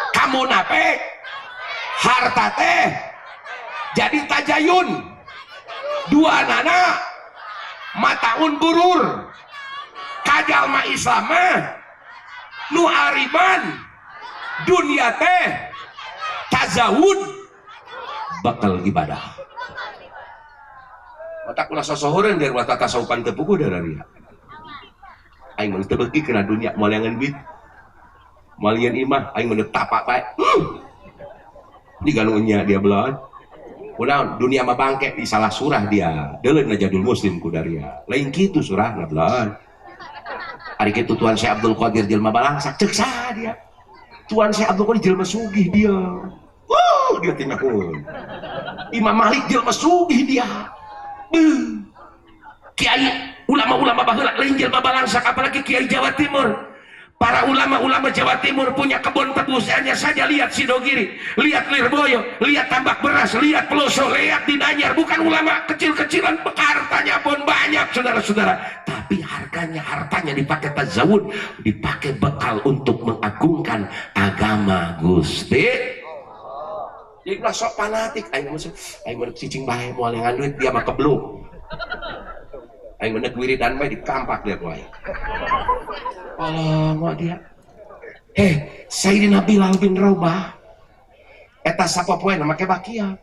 ka munafik harta teh jadi tajayun. Dua nana mataun gurur. Ka jalma Islam mah nu ariman dunia teh tazawud, bakal ibadah. Matak ulah sosohoreun dari ulah tasawufan teu puguh dari dia. Aing mah teu beuki kana dunia, moal yang duit, moal yang imah, aing mah tapak bae. Diganunya dia belah. Ulah dunia mah bangke di salah surah dia. Deuleun Najadul Muslim ku daria. Lain kitu surahna belah. Ari kitu Tuan Syekh Abdul Qadir jelema balangsak ceuk saha dia. Tuan Syekh Abdul Qadir jelema sugih dia. Wuh, dia tinakun. Imam Malik jelema sugih dia. Beuh. Kiai ulama-ulama baheula lain jelema balangsak, apalagi kiai Jawa Timur. Para ulama-ulama Jawa Timur punya kebun tebu, hanya saja lihat Sidogiri, lihat Lirboyo, lihat Tambak Beras, lihat Peloso, lihat di Danyar. Bukan ulama kecil-kecilan, hartanya pun banyak saudara-saudara. Tapi harganya, hartanya dipakai tazawud, dipakai bekal untuk mengagungkan agama Gusti. Jadi ulah sok fanatik, aing mah aing mah cicing bae moal yang duit dia mah kebluk. Aing mah wiridan bae dikampak dia ku aing. Allah dia. Sayyidina Bilal bin Rabah eta sapopoena make bakiak.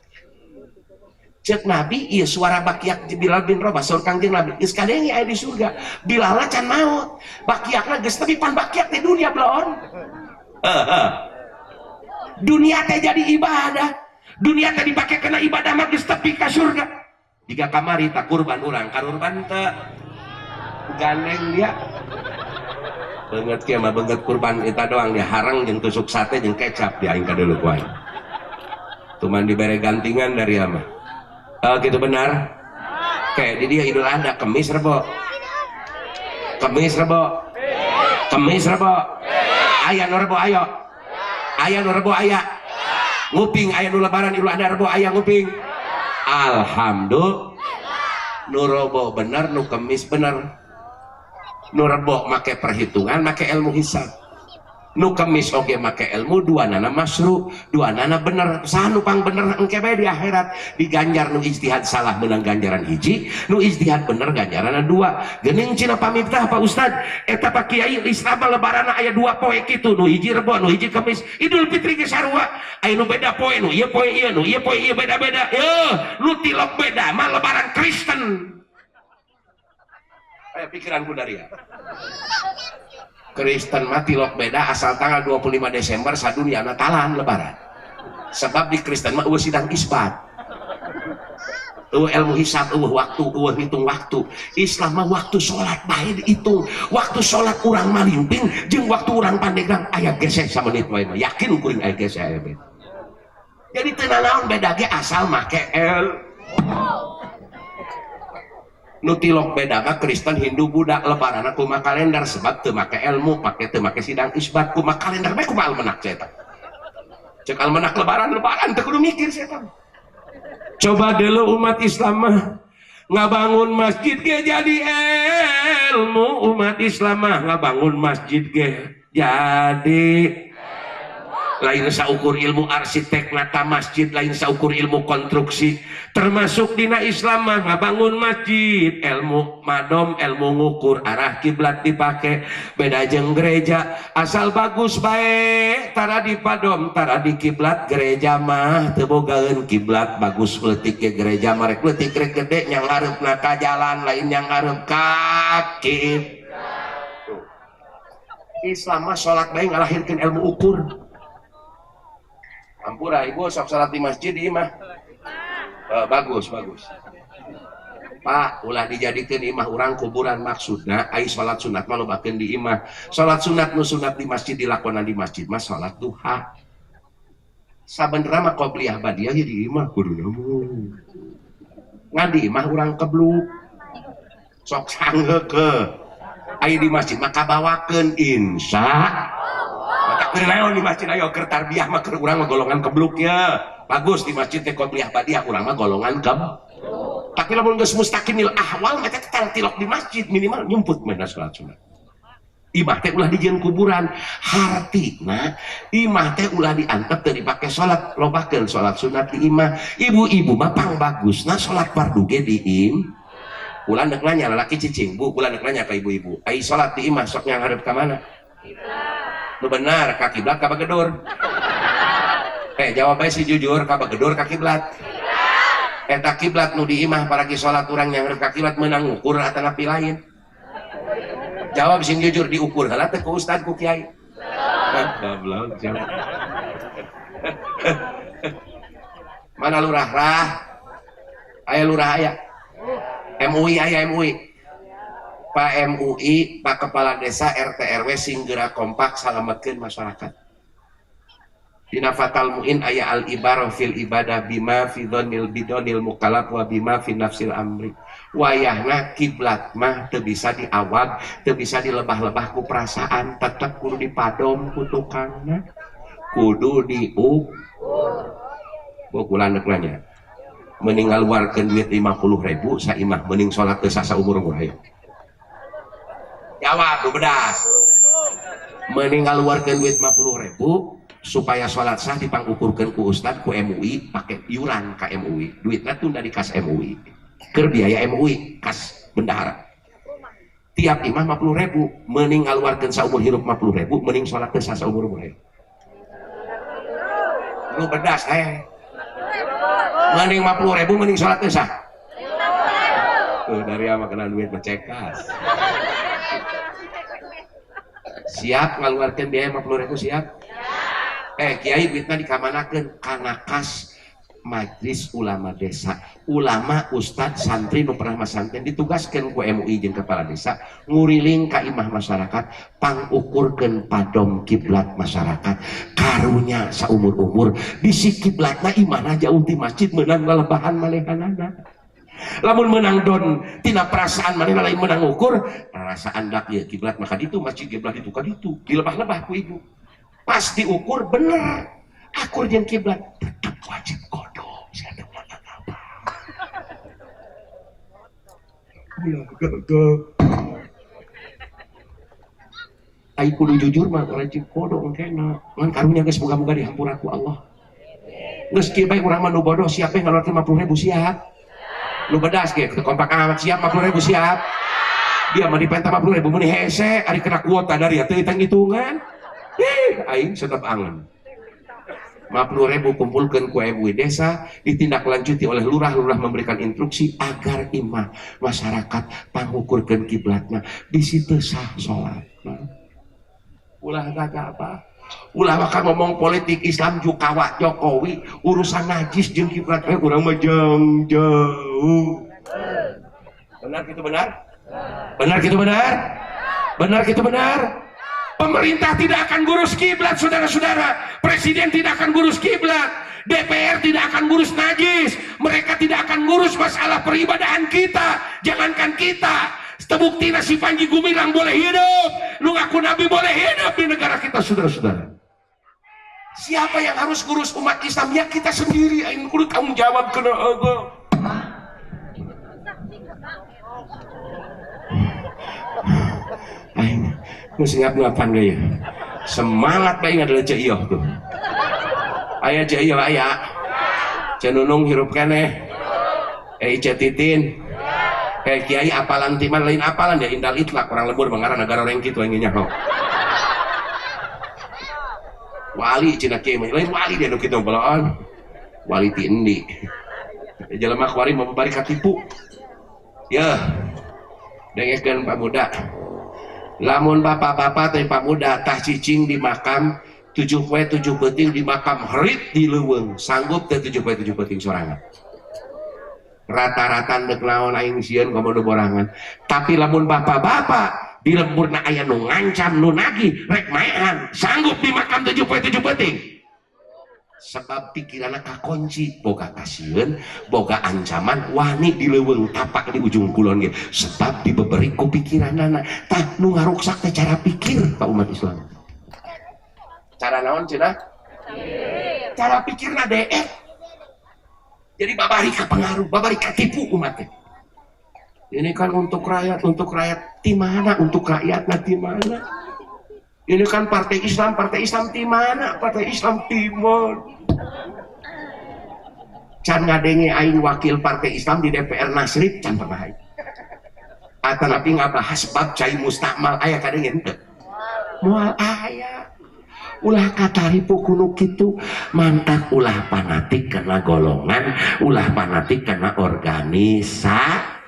Cek Nabi ieu suara bakiak Bilal bin Rabah saur Kangjeng Nabi geus kadenge aya di surga. Bilal can maot. Bakiakna geus tepi pan bakiak di dunia belon. Dunia teh jadi ibadah. Dunia teh dipake kena ibadah mah geus tepi ka surga. Jika kamari tak kurban urang, karurban teu gandeng dia. Banget kieu mah banget kurban eta doang dia harang jeung tusuk sate jeung kecap di aing kadeuleu ku aing. Cuman dibere gantingan dari ama. Gitu benar? Kayak di dia Idul Adha Kemis Rebo. Kemis Rebo. Kemis Rebo. Aya nu Rebo ayo. Aya nu Rebo aya. Nguping aya nu lebaran Idul Adha Rebo aya nguping. Alhamdulillah. Nu Rebo bener, nu Kemis bener. Nu Rebo make perhitungan, make ilmu hisab. Nu Kemis oge make ilmu, dua nana masru, dua nana bener. Saha nu pang bener engke bae di akhirat diganjar nu ijtihad salah menang ganjaran hiji, nu ijtihad bener ganjaranna dua. Geuning cina pamiftah Pak Ustad, eta Pak Kiai Islam lebaranna aya dua poe kitu, nu hiji Rebo, nu hiji Kemis. Idul Fitri ge sarua, aya nu beda poe, nu ieu poe ieu, nu ieu poe ieu beda-beda. Yeuh, nu tilok beda mah lebaran Kristen. Aya pikiranku dari ya. Kristen mah tilok beda asal tanggal 25 Desember sadunia Natalan lebaran. Sebab di Kristen mah eueuh sidang isbat. Eueuh ilmu hisab, eueuh waktu, eueuh hitung waktu. Islam mah waktu salat bae dihitung. Waktu salat urang malimping jeung waktu urang Pandeglang aya geseh samenit wae mah. Yakin kuring aya geseh aya beda. Jadi teu nanaon beda ge asal make el. Nu tilok beda mah Kristen, Hindu, Buddha lebaranna kumaha kalender sebab teu make ilmu, pake teu make sidang isbat, kumaha kalender bae kumaha almenak eta. Cek almenak lebaran-lebaran teu kudu mikir eta. Coba dulu umat Islam mah ngabangun masjid ge jadi ilmu, umat Islam mah ngabangun masjid ge jadi lain saukur ilmu arsitek nata masjid, lain saukur ilmu konstruksi, termasuk dina Islam mah ngabangun masjid ilmu madom, ilmu ngukur arah kiblat dipake, beda jeung gereja asal bagus bae tara di padom tara di kiblat. Gereja mah teu bogaeun kiblat bagus leutik ge gereja mah rek leutik rek gede nyang hareupna ka jalan lain nyang hareup ka kiblat. Islam mah salat bae ngalahirkeun ilmu ukur. Ampura ibu sok salat di masjid di imah. Bagus bagus. Pak, ulah dijadikeun imah urang kuburan maksudna ai salat sunat mah lobakeun di imah. Salat sunat nu sunat di masjid dilakonan di masjid mah salat duha. Sabenerna mah qobliyah badiah di imah kuduna mah. Ngan di imah urang kebluk. Sok sanggeukeun. Ai di masjid mah kabawakeun insya Allah. Matak naon di masjid ayo keur tarbiyah mah keur urang mah golongan kebluk ya. Bagus di masjid teh qobliyah badiah urang mah golongan kebluk. Tapi lamun geus mustaqimil ahwal mah teh tilok di masjid minimal nyumput mah salat sunat. Imah teh ulah dijieun kuburan, hartina imah teh ulah diantep teu dipake salat, lobakeun salat sunat di imah. Ibu-ibu mah pangbagusna salat fardu ge di im. Ulah deuk nanya lalaki cicing, Bu, ulah deuk nanya ka ibu-ibu. Ai salat di imah sok nyanghareup ka mana? Nu benar ka kiblat ka bagedur? Jawab bae si jujur, ka bagedur ka kiblat. Eta kiblat nu di imah paragi salat urang nyanghareup ka kiblat meunang ngukur atanapi lain? Jawab sing jujur, diukur heula teh ku ustad ku kiai. Goblok jawab. Mana lurah rah? Aya lurah aya. MUI aya MUI. Pak MUI, Pak Kepala Desa RT RW sing geura kompak salametkeun masyarakat. Dina Fatal Muin aya al ibarah fil ibadah bima fi dhannil bidonil mukallaf wa bima fi nafsil amri. Wayahna kiblat mah teu bisa diawag, teu bisa dilebah-lebah ku perasaan, tetep kudu dipadom ku tukangna, kudu diukur. Bokulan deuk nanya. Mending ngaluarkeun duit 50.000 saimah mending salat teu saumur-umur hayo. Jawab nu bedas. Mending ngaluarkeun duit 50.000 supaya salat sah dipangukurkeun ku ustad ku MUI pake iuran ka MUI. Duitna tunda di kas MUI. Keur biaya MUI kas bendahara. Tiap imah 50.000, mending ngaluarkeun saumur hirup 50.000, mending salat teu saumur-umur hayo. Nu bedas hae. Mending 50.000 mending salat teu sah. Tuh dari ama kena duit mah cekas. Siap ngaluarkeun biaya 50.000 siap? Kiai duitna dikamanakeun kana kas Majelis Ulama Desa. Ulama, ustad, santri nu pernah masantren ditugaskeun ku MUI jeung kepala desa nguriling ka imah masyarakat, pangukurkeun padom kiblat masyarakat. Karunya saumur-umur bisi kiblatna imahna jauh ti masjid meunang lelebahan malehanana. Lamun menang don tina perasaan manehna lain menang ukur, perasaan dak ieu kiblat maka ditu masjid kiblat itu ka ditu, dilebah-lebah ku ibu. Pas diukur bener, akur jeung kiblat tetep wajib kodok. Saya apa? Ai kudu jujur mah wajib kodok engkena. Ngan karunya geus moga-moga dihampura ku Allah. Geus kieu bae urang mah nu bodoh siap we ngaluarkeun 50.000 siap. Nu bedas ge kompak amat siap 50.000 siap. Dia mah dipenta 50.000 meuni hese ari kena kuota dari teu hitung-hitungan. Aing tetep angen. 50.000 kumpulkan ku MUI desa, ditindaklanjuti oleh lurah-lurah memberikan instruksi agar imah masyarakat pangukurkeun kiblatna bisi teu sah salatna. Ulah gagah apa? Ulah maka ngomong politik Islam jukawa Jokowi urusan najis jeung kiblat we urang mah jauh jauh. Benar gitu benar? Benar gitu benar? Benar gitu benar? Pemerintah tidak akan ngurus kiblat, saudara-saudara. Presiden tidak akan ngurus kiblat. DPR tidak akan ngurus najis. Mereka tidak akan ngurus masalah peribadahan kita. Jangankan kita, terbukti nasi Panji Gumilang boleh hidup, lu ngaku nabi boleh hidup di negara kita, saudara-saudara. Siapa yang harus ngurus umat Islam? Ya kita sendiri. Aing kudu tanggung jawab kena Allah. Aing geus ngap-ngapan gaya. Semangat bae adalah Ceu Iyoh tuh. Aya Ceu Iyoh aya. Ceu Nunung hirup keneh. Ceu Titin. Kiai apalan timan lain apalan ya indal itlak orang lembur mengarah negara orang kitu aing nyaho. Wali cenah kiai mah lain wali dia nu kitu baloan. Wali ti endi. Jelema kuari mau bari katipu. Yeuh. Dengekeun Pak Muda. Lamun bapak-bapak teh Pak Muda tah cicing di makam 7 poe 7 peuting di makam herit di leuweung sanggup teh 7 poe 7 peuting sorangan. Rata-rata dek naon aing sieun komo nu borangan. Tapi lamun bapak-bapak di lemburna aya nu ngancam, nu nagih rek maehan, sanggup di makam 7 poe 7 peuting. Sebab pikiranna kakunci, boga kasieun, boga ancaman, wani di leuweung tapak di ujung kulon ge sebab dibeberi ku pikiranana. Tah nu ngaruksak teh cara pikir, Pak, umat Islam. Cara naon cenah? Cara pikirna deek. Jadi babari kapengaruh, babari katipu umat teh. Ini kan untuk rakyat, untuk rakyat di mana? Untuk rakyat di mana? Ini kan partai Islam, partai Islam di mana? Partai Islam Timur. Can ngadenge aing wakil partai Islam di DPR Nasrib, can pernah aing. Atanapi ngabahas bab cai mustakmal aya kadenge henteu? Moal aya. Ulah kataripu ku nu kitu, mantak ulah fanatik karena golongan, ulah fanatik karena organisasi.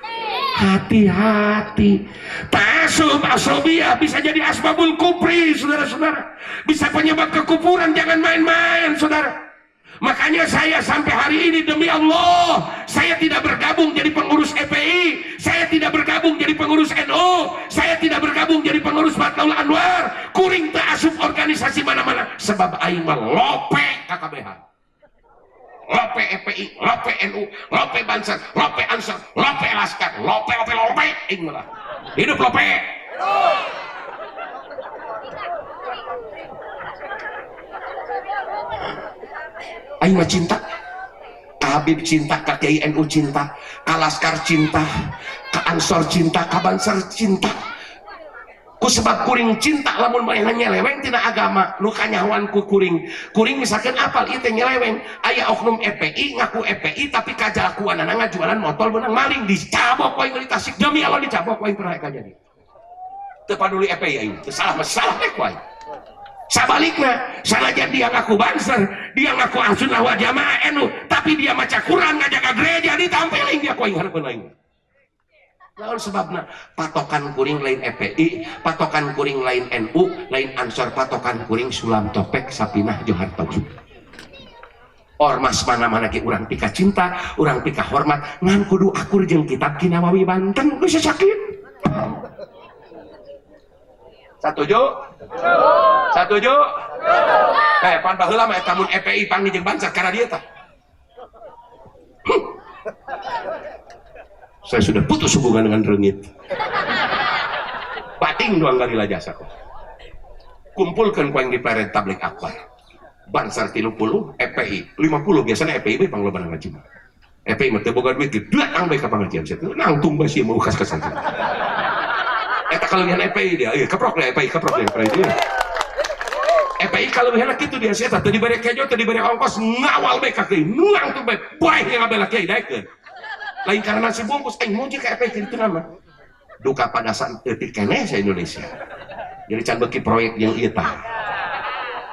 Hati-hati, ta'asub, asobiyah bisa jadi asbabul kufri, saudara-saudara, bisa penyebab kekufuran. Jangan main-main, saudara. Makanya saya sampai hari ini, demi Allah, saya tidak bergabung jadi pengurus EPI, saya tidak bergabung jadi pengurus NU, saya tidak bergabung jadi pengurus Matlaul Anwar. Kuring teu asup organisasi mana-mana sebab aing mah lope KKBH, lope EPI, lope NU, lope Banser, lope Ansor, lope Laskar, lope, lope, lope aing mah. Hidup lope! Aing mah cinta ka Habib, cinta ka Kiai NU, cinta ka Laskar, cinta ka Ansor, cinta ka Banser, cinta. Ku sebab kuring cinta, lamun manehna nyeleweng tina agama nu kanyahoan ku kuring, kuring misalkan apal ieu teh nyeleweng, aya oknum EPI, ngaku EPI, tapi kajalakuanana ngajualan motol menang maling, dicabok aing di Tasik. Demi Allah, dicabok aing. Pernah kajadi. Teu paduli EPI aing, teu salah mah salah teh ku aing. Sabalikna, sanajan dia ngaku Banser, dia ngaku Ahlussunnah wal Jamaah, NU, tapi dia maca Quran, ngajaga gereja, ditampeling dia ku aing hareupeun aing. Lalu sebabna patokan kuring lain EPI, patokan kuring lain NU, lain Ansor, patokan kuring Sulam Topek Sapinah Johar Tauhid. Ormas mana-mana ge urang pika cinta, urang pika hormat, ngan kudu akur jeung kitab Kinawawi Banten, geus sakit. Satuju? Satuju? Eh, pan baheula mah eta mun EPI panggih jeung Banser karena dia tah. Saya sudah putus hubungan dengan rengit. Bating doang garila jasa kok. Kumpulkan ku aing di pleret tabligh akbar. Banser 30, EPI 50, biasanya EPI we pangloba ngaji mah. EPI mah teu boga duit ge datang bae ka pengajian sia. Nangtung bae sia mau kas-kasan. Eta kalebihan EPI dia, ieu keprok deh EPI, keprok deh EPI dia. EPI kalebihan kitu dia sia, teu dibere kejo, teu dibere ongkos, ngawal bae ka kieu, nangtung bae, bae yang ngabela kiai daekeun. Lain karena nasi bungkus, aing muji ka EPI kitu nama. Duka pada saat eutik keneh sa Indonesia. Jadi can beuki proyek yang ieu tah.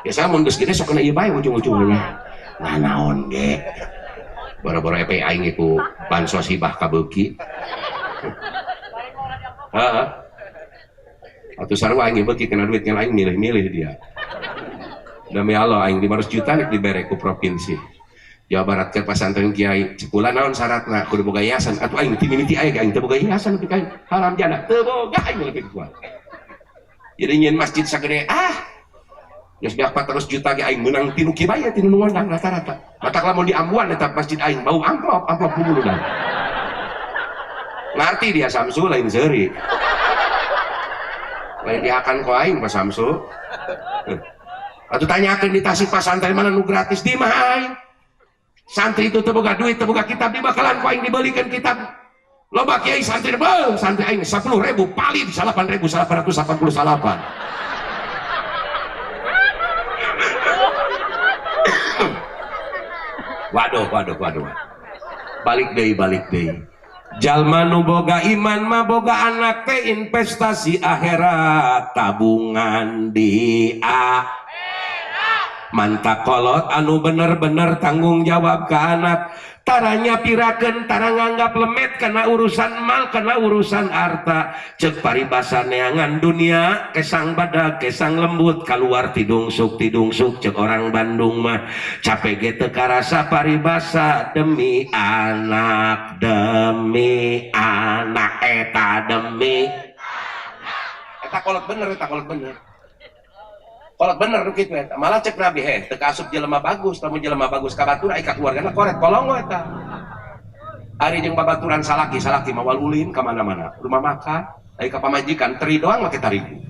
Ya saya mun geus gede sok kena ieu bae ujung-ujungna. Nah naon ge. Boro-boro EPI aing ge ku bansos hibah kabeuki. Heeh. Atuh sarua aing ge beuki kena duit ngan aing milih-milih dia. Demi Allah, aing 500 juta nek dibere ku provinsi Jawa Barat ke pesantren kiai cekula, naon syaratna? Kudu boga yayasan. Atuh aing ti mimiti aya aing teu boga yayasan, lebih aing haram jana teu boga aing lebih kuat. Jadi nyieun masjid sagede, ah geus beak 400 juta ge aing meunang tinu kieu bae, tinu nu ngondang rata-rata. Matak lamun di ambuan eta masjid aing bau amplop, amplop bubuludan. Ngarti dia Samsu, lain seuri, lain dihakan ku aing Pak Samsu. Atuh tanyakeun di Tasik, pasantren mana nu gratis? Di mah aing. Santri itu teu boga duit, teu boga kitab, dibakalan ku aing dibelikan kitab. Loba kiai santri, beuh, santri aing 10.000, paling 8.888. Waduh, waduh, waduh. Balik deui, balik deui. Jalma nu boga iman mah boga anak teh investasi akhirat, tabungan di akhirat. Mantak kolot anu bener-bener tanggung jawab ke anak, tara nyapirakeun, tara nganggap lemet karena urusan mal, karena urusan harta. Cek paribasa, neangan dunia kesang badag kesang lembut, keluar tidungsuk tidungsuk. Cek orang Bandung mah, capek ge teu karasa. Paribasa, demi anak, demi anak, eta demi eta. Kolot bener eta, kolot bener, kolot bener nu kitu eta. Malah cek Nabi, heh, teu kaasup jelema bagus. Lamun jelema bagus ka batur, ai ka keluargana koret kolongo eta. Ari jeung babaturan salaki, salaki mawal ulin ka mana-mana, rumah makan, ai ka pamajikan teri doang make tarigu.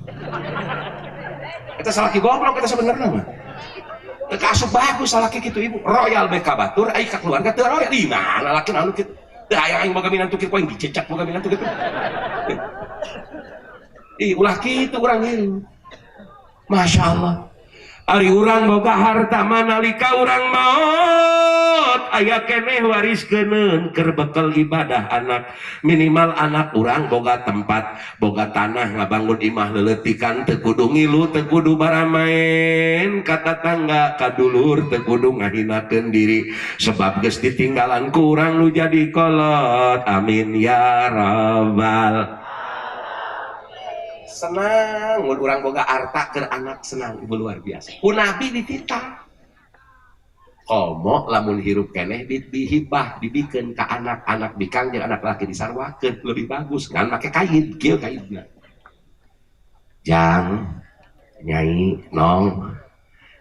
Eta salaki goblok eta sebenarnya mah. Teu kaasup bagus salaki kitu, Ibu. Royal be ka batur, ai ka keluarga teu royal. Di mana laki anu kitu? Teu hayang aing boga minantu kitu, aing dicecak boga minantu kitu. Ih, ulah kitu urang ieu. Masya Allah. Ari urang boga harta, manalika urang maot aya keneh, wariskeun keur bekal ibadah anak. Minimal anak urang boga tempat, boga tanah, ngabangun imah leletikan, teu kudu ngilu, teu kudu baramaen ka tatangga, ka dulur, teu kudu ngahinakeun diri, sebab geus ditinggalan ku urang nu jadi kolot. Amin ya rabbal. Senang mun urang boga harta ke anak, senang, Ibu, luar biasa. Ku Nabi dititah, komo lamun hirup keneh dihibah, dibikeun ka anak-anak bikang jeung anak laki, disaruakeun lebih bagus ngan make kain kieu. Kainna jang, nyai, nong.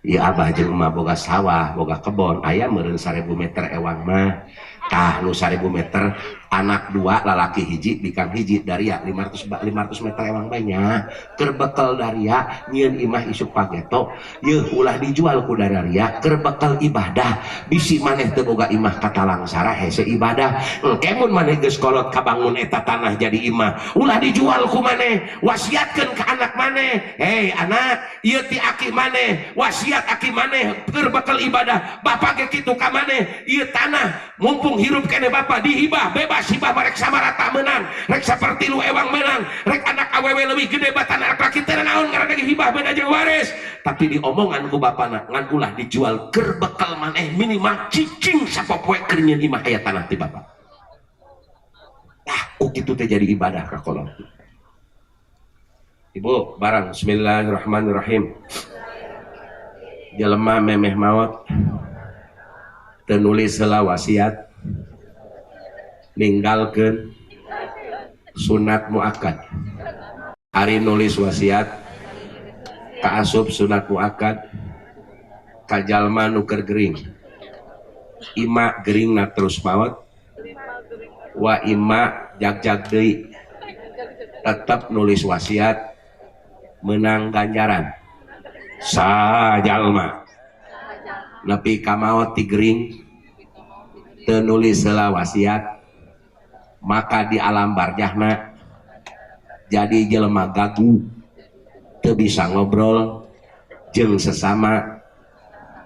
Ieu abah jeung emak boga sawah, boga kebon, aya meureun 1000 meter ewang mah. Tah, nu 1000 meter anak dua, lalaki hiji, bikang hiji, daria 500 500 meter ewang banyak keur bekal daria nyieun imah isuk pageto. Yeuh, ulah dijual ku daria, keur bekal ibadah. Bisi maneh teu boga imah katalangsara, hese ibadah. Engke mun maneh geus kolot, kabangun eta tanah jadi imah, ulah dijual ku maneh, wasiatkeun ka anak maneh. Hei anak, ieu ti aki maneh, wasiat aki maneh keur bekal ibadah. Bapak ge kitu ka maneh, ieu tanah mumpung hirup keneh bapak, dihibah bebas, hibah rek samarata menang, rek sapertilu ewang menang, rek anak awewe leuwih gede batan anak laki teu naon, ngaranna ge hibah, beda jeung waris. Tapi diomongan ku bapana ngan ulah dijual, keur bekal maneh minimal cicing sapopoe keur nyieun imah aya tanah ti bapak. Tah, ku kitu teh jadi ibadah ka kolot. Ibu, barang. Bismillahirrahmanirrahim. Jelema memeh maot teu nulis heula wasiat, ninggalkeun sunat muakkad. Ari nulis wasiat kaasup sunat muakkad ka jalma nu keur gering, ima geringna terus maot wa ima jag-jag deui, tetap nulis wasiat menang ganjaran. Sajalma nepi ka maot ti gering teu nulis heula wasiat, maka di alam barjahna jadi jelema gagu, teu bisa ngobrol jeung sesama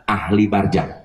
ahli barjah.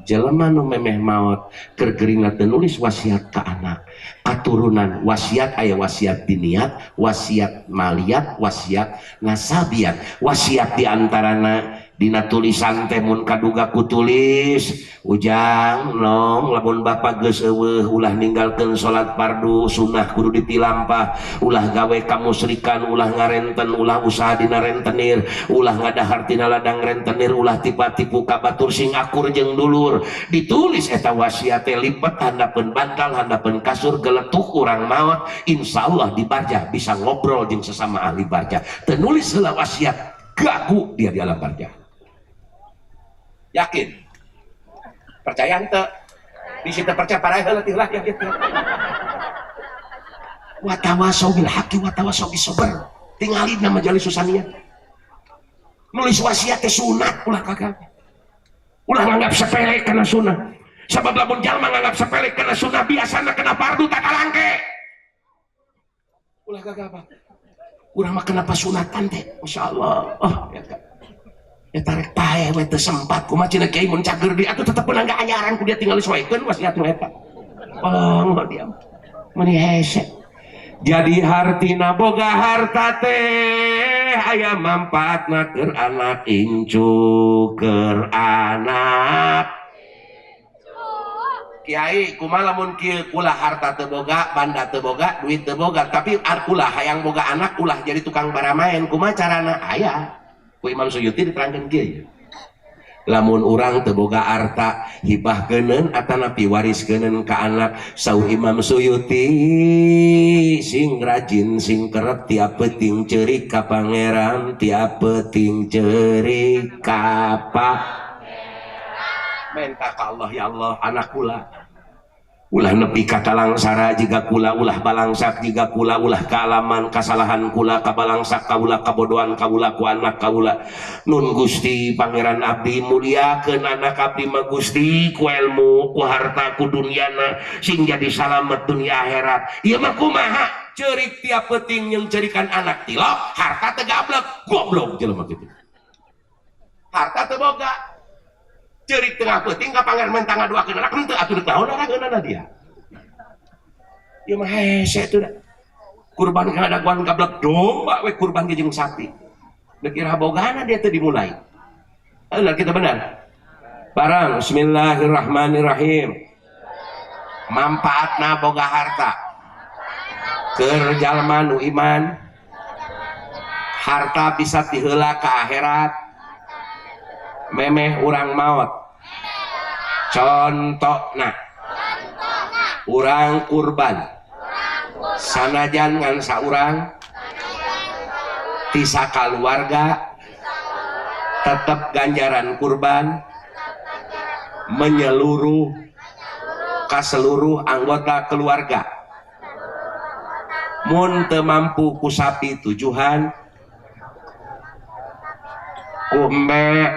Jelema nu memeh maot keur geuringna teu nulis wasiat ka anak katurunan. Wasiat aya wasiat diniat, wasiat maliat, wasiat nasabiat. Wasiat diantarana dina tulisan teh mun kaduga ku tulis, ujang, nong, lamun bapak geus euweuh ulah ninggalkeun salat fardu, sunnah kudu ditilampah, ulah gawe kamusrikan, ulah ngarenten, ulah usaha dina rentenir, ulah ngadahar tina ladang rentenir, ulah tipa-tipu ka batur, sing akur jeung dulur. Ditulis eta wasiat teh, lipet handapeun bantal, handapeun kasur, geletuk urang maot, insyaallah di barjah bisa ngobrol jeung sesama ahli barjah. Teu nulis heula wasiat, gagu dia di alam barjah. Yakin, percaya ente? Di situ percaya, para heula lah ya gitu. Watawasau bil haqqi watawasau bis sabr. Tinggalin nama majelis susania. Nulis wasiat teh sunat, ulah kagak, ulah nganggap sepele karena sunnah. Sebab lamun jalma nganggap sepele karena sunnah, biasanya kena fardu tak kalangke. Ulah gagah apa urang mah, kenapa sunatan teh? Masya Allah. Oh ya kak, ya tarik pae we teu sempat. Kumaha cenah kiai mun cager di atuh tetep menang anyaran ku dia, tinggal disesuaikan wasiat nu eta. Oh dia meni hese. Jadi hartina boga harta teh. Kabeh aya manfaatna keur anak incu, keur anak. Kiai kumaha lamun kieu kula harta teu boga, banda teu boga, duit teu boga, tapi kula hayang boga anak ulah jadi tukang baramaen, kumaha carana? Aya. Ku Imam Suyuti diterangkeun kieu. Lamun urang teu boga harta, hibahkeuneun atanapi wariskeuneuun ka anak. Saur Imam Suyuti sing rajin sing kerep tiap peuting ceurik ka pangeran, tiap peuting ceurik ka pangeran. Minta ka Allah, ya Allah anak kula ulah nepi ka kalangsara jiga kula, ulah balangsak jiga kula, ulah kaalaman kasalahan kula kabalangsak kaula, kabodohan kaula ku anak kaula. Nun Gusti Pangeran abdi muliakeun anak abdi mah Gusti ku ilmu, ku harta, ku dunyana sing jadi salamet dunia akhirat. Ieu mah kumaha? Ceurik tiap peuting jeung ceurikan anak tilok, harta teu gablek, goblok jelema kitu. Harta teu boga. Ceurik tengah peuting ka pangeran mentang ngaduakeun anak henteu atuh deuk naon arageunana dia. Ieu mah hese teu da. Kurban ngadaguan gablek domba we kurban ge jeung sapi. Deuk iraha bogana dia teu dimulai. Heulah kita benar. Barang bismillahirrahmanirrahim. Manfaatna boga harta. Keur jalma nu iman, harta bisa diheula ka akhirat. Memeh urang maot. Contona urang kurban sanajan ngan saurang ti sakaluarga tetep ganjaran kurban menyeluruh ka seluruh anggota keluarga. Mun teu mampu ku sapi tujuhan ku embe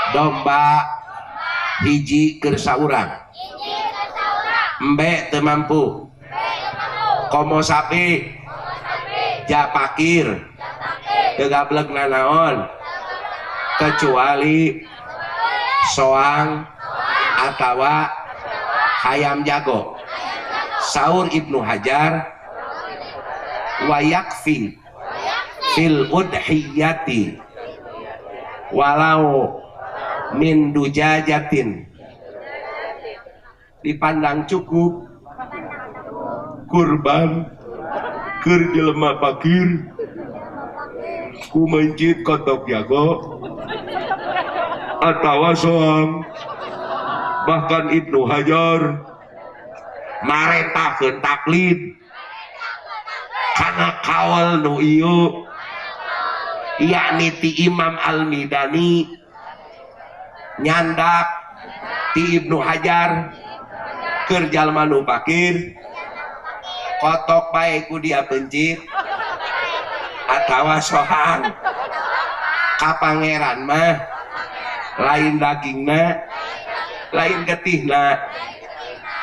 domba hiji keur saurang, embe teu mampu komo sapi japakir teu gablek nanaon kecuali soang atawa hayam jago. Saur Ibnu Hajar wa yakfi fil udhiyati walau min dujajatin, dipandang cukup kurban keur jelema fakir ku mencit kotok jago atawa soang. Bahkan Ibnu Hajar marentahkeun taklid kana kaul nu ieu, yakni ti Imam Al-Midani nyandak ti Ibnu Hajar keur jalma nu fakir kotok bae ku dia pencit atawa sohang ka pangeran mah lain dagingna lain getihna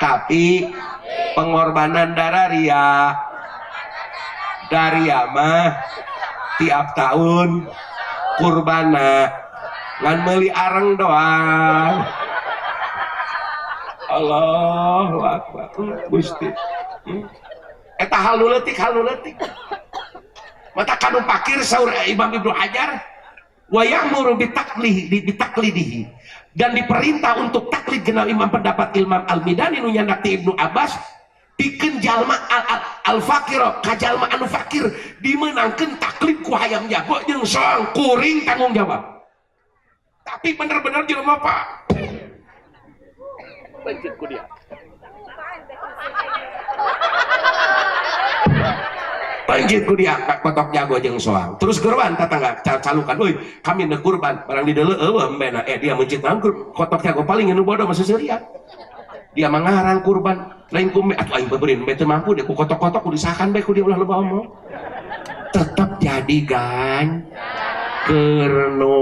tapi pengorbanan dararia daria mah tiap tahun kurbana ngan meuli areng doang. Allahu akbar Gusti. Eta hal nu leutik, hal nu leutik. Mata kanu pakir saur Imam Ibnu Hajar wa ya'muru bitaqlidihi, dan diperintah untuk taklid kenal imam pendapat Imam Al-Midani nu nyandak ti Ibnu Abbas pikeun jalma al-fakir ka jalma anu fakir dimeunangkeun taklid ku hayam jago jeung soang kuring tanggung jawab. Tapi bener-bener jelema Pak pencit ku dia. Pencit ku dia kotok jago jeung soang. Terus kurban tetangga calukan, euy kami neuk kurban barang di deuleu eueuh embena dia mencit naon kotok jago paling nu bodoh mah seuseurian. Dia mangarang kurban lain ku atuh aing beureun teu mampu deh ku kotok-kotok ku disakan bae ku dia ulah loba omong. Tetep jadi gan keur nu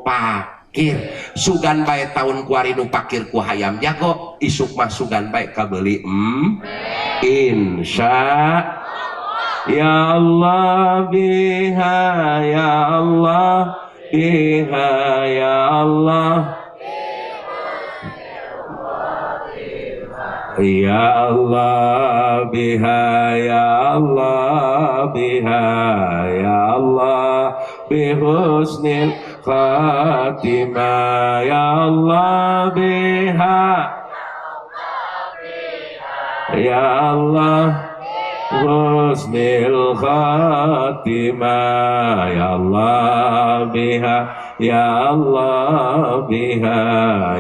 pakir. Sugan bae taun kuari nu pakir ku hayam jago, isuk mah sugan bae kabeuli insya ya Allah biha ya Allah biha ya Allah ya Allah biha ya Allah biha ya Allah
bihusnil khatimah ya Allah biha ya Allah husnil khatimah ya Allah biha ya Allah biha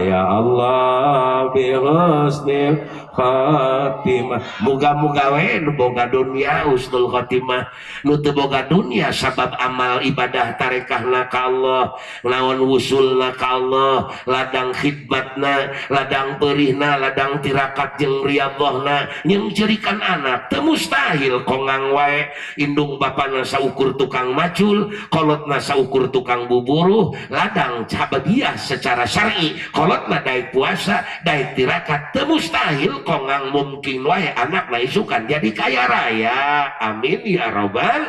ya Allah bihusnil khatimah. Muga-muga we nu boga dunya husnul khatimah, nu teu boga dunya sabab amal ibadah tarekahna ka Allah, lawan wusulna ka Allah, ladang khidmatna, ladang perihna, ladang tirakat jeung riyadhahna, jeung cerikan anak teu mustahil kongang wae indung bapana saukur tukang macul, kolotna saukur tukang buburuh, ladang cabagiah secara syar'i, kolotna daek puasa, daek tirakat, teu mustahil kongang mungkin wae anak lah isukan jadi kaya raya. Amin ya robbal.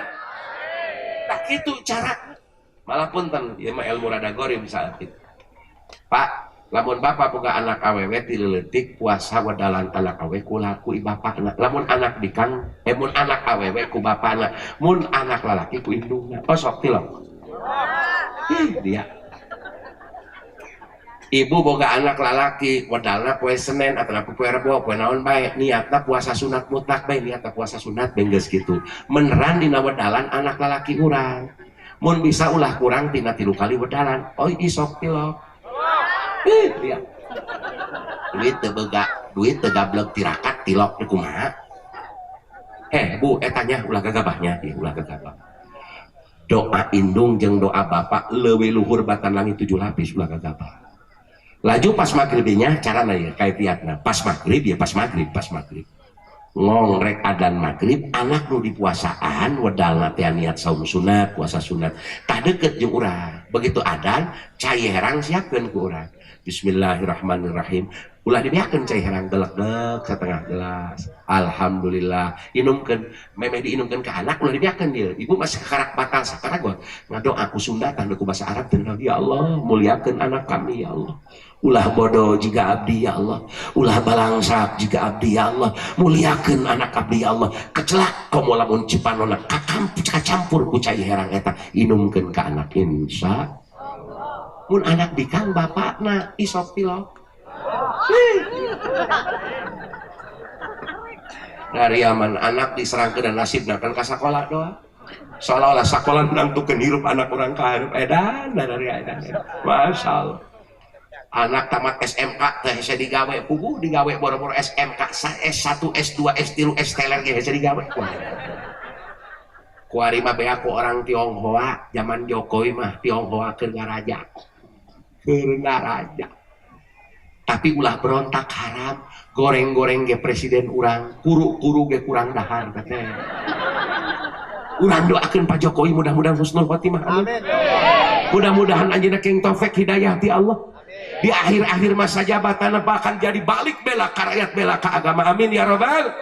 Tak itu cara. Malah punten ieu mah ilmu rada gorim saat itu. Pak, lamun bapak boga anak awewe ti leutik puasa wedalan anak awewe ku laku bapakna. Lamun anak dikang, mun anak awewe ku bapakna, mun anak lalaki ku indungna. Oh sok tilok. Dia. Ibu boga anak lalaki wedalna poe Senin atau poe Rebo poe naon bae niatna puasa sunat mutlak bae niatna puasa sunat bae geus kitu meneran dina wedalan anak lalaki urang mun bisa ulah kurang tina 3 kali wedalan oi isok tilok. Dia duit teu boga duit teu gablek tirakat tilok teu kumaha. Bu eta nya ulah gagabahnya ieu ulah gagabah. Doa indung jeung doa bapak leuwih luhur batan langit 7 lapis ulah gagabah. Laju pas maghribnya carana ya kaifiatna pas maghrib ya pas maghrib pas maghrib ngongrek adan maghrib anak nu dipuasaan wedalna teh niat saum sunat puasa sunat tah deket jeung urang begitu adan cai herang siapkeun ku urang bismillahirrahmanirrahim ulah dibiakeun cai herang delek-delek setengah gelas alhamdulillah inumkeun memeh diinumkeun ka anak ulah dibiakeun ieu ibu masih kakarak batal sakaragot ngadoa ku Sunda tah ku bahasa Arab teh ya Allah muliakeun anak kami ya Allah ulah bodoh jika abdi ya Allah ulah balangsak jika abdi ya Allah muliakeun anak abdi ya Allah kecelak komo lamun cipanona kacampur ku cai herang eta inumkeun ka anak insya Allah mun anak bikang bapakna isok tilok. Dari aman anak diserangkeun dan nasibna kan ka sakola doa seolah-olah sakola nangtukeun hirup anak urang ka hirup edan dari edan masyaallah. Anak tamat SMK teh hese digawe puguh digawe boro-boro SMK S1 S2 S3 S teler ge hese digawe. Kuari mah bea ku orang Tionghoa zaman Jokowi mah Tionghoa keur ngaraja. Keur ngaraja. Tapi ulah berontak haram, goreng-goreng ge presiden urang, kuru-kuru ge kurang dahar teh. Urang doakeun Pak Jokowi mudah-mudahan husnul khotimah. Amin. Mudah-mudahan anjeunna keng taufik hidayah ti Allah. Di akhir-akhir masa jabatan bahkan jadi balik bela ka rakyat bela ka agama. Amin ya robbal.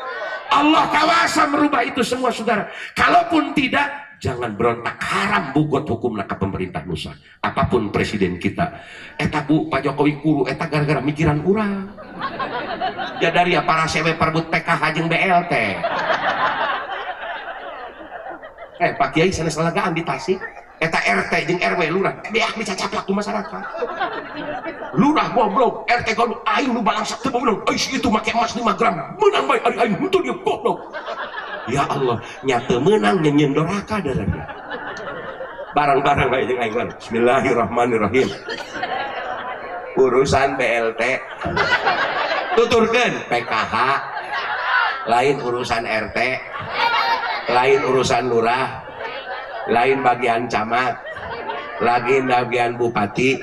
Allah kawasa merubah itu semua saudara. Kalaupun tidak, jangan berontak haram bugot hukumna ka pemerintah nusa. Apapun presiden kita. Eta bu Pak Jokowi kuru eta gara-gara mikiran urang. Ya dari ya para sewe perebut PKH jeung BLT. Pak Kiai sanes lalagaan di Tasik. Eta RT jeung RW lurah beak dicacaplak ku masyarakat. Lurah goblok, RT goblok, aing nu balangsak teu goblok. Euy itu make emas 5 gram, meunang bae ari aing henteu dia goblok. Ya Allah, nya teu meunang nyeunyeun doraka darana. Barang-barang bae jeung aing. Bismillahirrahmanirrahim. Urusan BLT tuturkeun PKH lain urusan RT, lain urusan lurah, lain bagian camat, lain bagian bupati,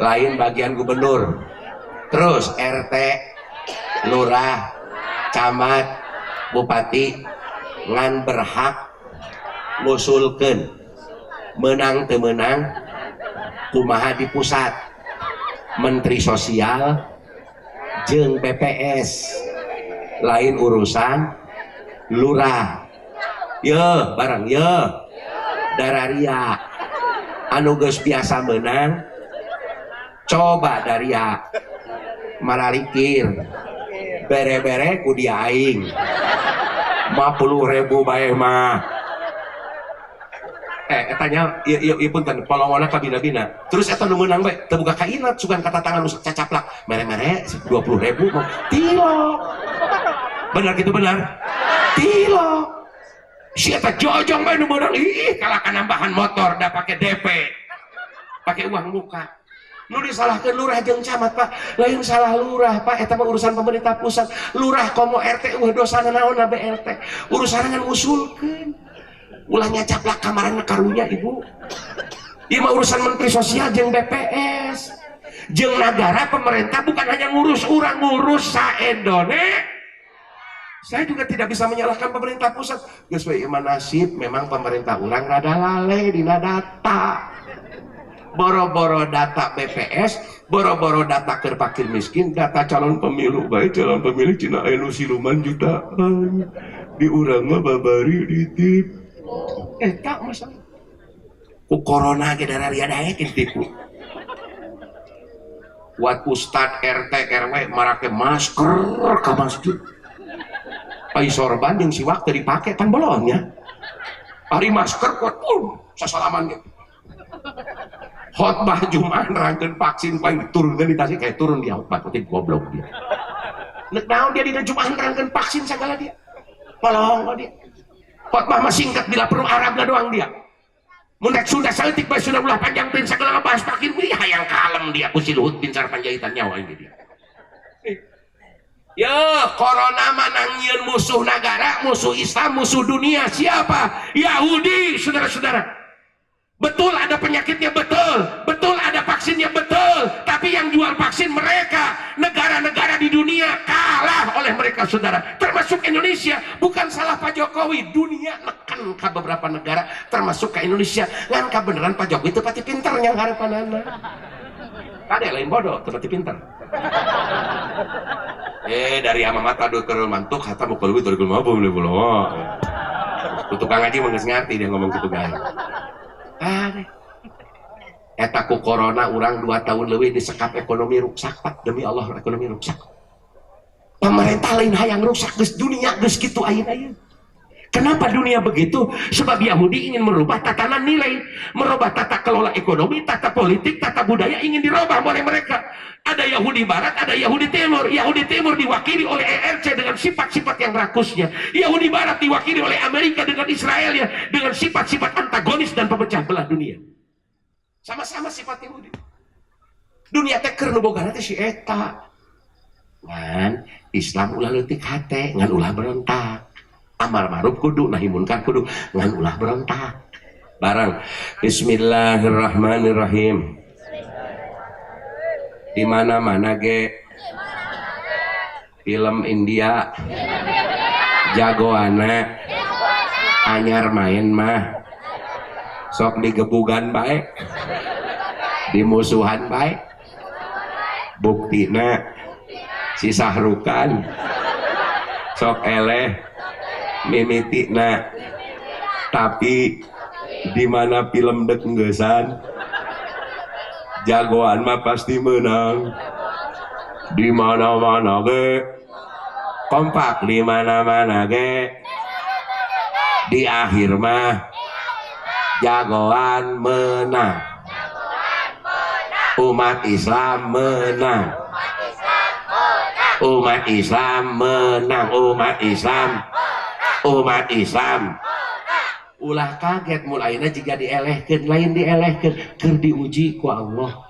lain bagian gubernur. Terus RT, lurah, camat, bupati ngan berhak ngusulkeun menang teu meunang kumaha di pusat Menteri Sosial jeung BPS lain urusan lurah. Ye barang ye dararia anu geus biasa menang coba daria maralikir bere-bere ku dia aing 50.000 bae mah. Bae eta nya ieu ieu ieu punten polongona ka bina-bina. Terus eta nu meunang bae teu boga kainat sugan kata tangan nu cacaplak. Mere-mere 20.000 mah tilok. Benar gitu benar? Tilok. Si eta jojong bae nu meunang, ih kalah nambahan motor da pake DP. Pake uang muka. Nu disalahkeun lurah jeung camat, Pak. Lain salah lurah, Pak, eta mah urusan pemerintah pusat. Lurah komo RT eueuh dosana naon BLT. Urusan ngan ngusulkeun. Ulah nyacaplak kamaran karunya ibu. Ieu mah urusan menteri sosial jeung BPS. Jeung negara pemerintah bukan hanya ngurus urang, ngurus saendone. Saya juga tidak bisa menyalahkan pemerintah pusat. Geus we ieu mah nasib memang pemerintah urang rada lale dina data. Boro-boro data BPS, boro-boro data keur fakir miskin, data calon pemilu bae, calon pemilu cina aya nu siluman jutaan. Di urang mah babari ditip. Eta masalah. Ku corona ge dararia daek tipu. Buat ustad RT RW marake masker ka masjid. Ai sorban jeung siwak teu dipake kan bolongnya. Ari masker kuat pun sasalaman ge. Khotbah Jumat nerangkeun vaksin paling turun di tasik kayak turun dia khotbah tapi goblok dia. Nek naon dia di Jumat nerangkeun vaksin segala dia. Bolong dia. Khotbah mah singkat bila perlu Arab doang dia. Mun rek Sunda saeutik bae sudah ulah panjang bin segala ngebahas vaksin wih hayang kalem dia ku si Luhut Binsar Panjaitan nyawa ini dia. Ya, corona mah nangieun musuh negara, musuh Islam, musuh dunia. Siapa? Yahudi, saudara-saudara. Betul ada penyakitnya, betul. Betul ada vaksinnya, betul. Tapi yang jual vaksin mereka, negara-negara di dunia kalah oleh mereka, saudara. Termasuk Indonesia. Bukan salah Pak Jokowi, dunia neken ke beberapa negara, termasuk ke Indonesia. Ngan beneran Pak Jokowi itu pasti pinternya harapanana. Ada lain bodoh, tetapi pinter. Dari ama mata dua kerul mantuk, kata mau lebih dari apa boleh boleh. Tukang ngaji mah geus ngerti dia ngomong gitu kan. Ah, eta ku corona urang 2 tahun lebih disekap ekonomi ruksak, Pak. Demi Allah ekonomi ruksak. Pemerintah lain hayang rusak geus dunia geus kitu ayeuna. Kenapa dunia begitu? Sebab Yahudi ingin merubah tatanan nilai, merubah tata kelola ekonomi, tata politik, tata budaya ingin dirubah oleh mereka. Ada Yahudi Barat, ada Yahudi Timur. Yahudi Timur diwakili oleh ERC dengan sifat-sifat yang rakusnya. Yahudi Barat diwakili oleh Amerika dengan Israel ya, dengan sifat-sifat antagonis dan pemecah belah dunia. Sama-sama sifat Yahudi. Dunia teh keur nu bogana teh si eta. Ngan Islam ulah leutik hate, ngan ulah berontak. Amar ma'ruf kudu, nahi munkar kudu, ngan ulah berontak. Barang Bismillahirrahmanirrahim. Di mana-mana ge film India jagoana anyar main mah sok digebugan bae, dimusuhan bae. Buktina si Sahrukan sok eleh mimitina, tapi di mana film dek ngeusan jagoan mah pasti menang. Di mana-mana ge kompak, di mana-mana ge di akhir mah jagoan menang. Umat Islam menang. Umat Islam menang. Umat Islam, umat Islam. Ulah kaget mulaina jika dielehkeun, lain dielehkeun, keur diuji ku Allah.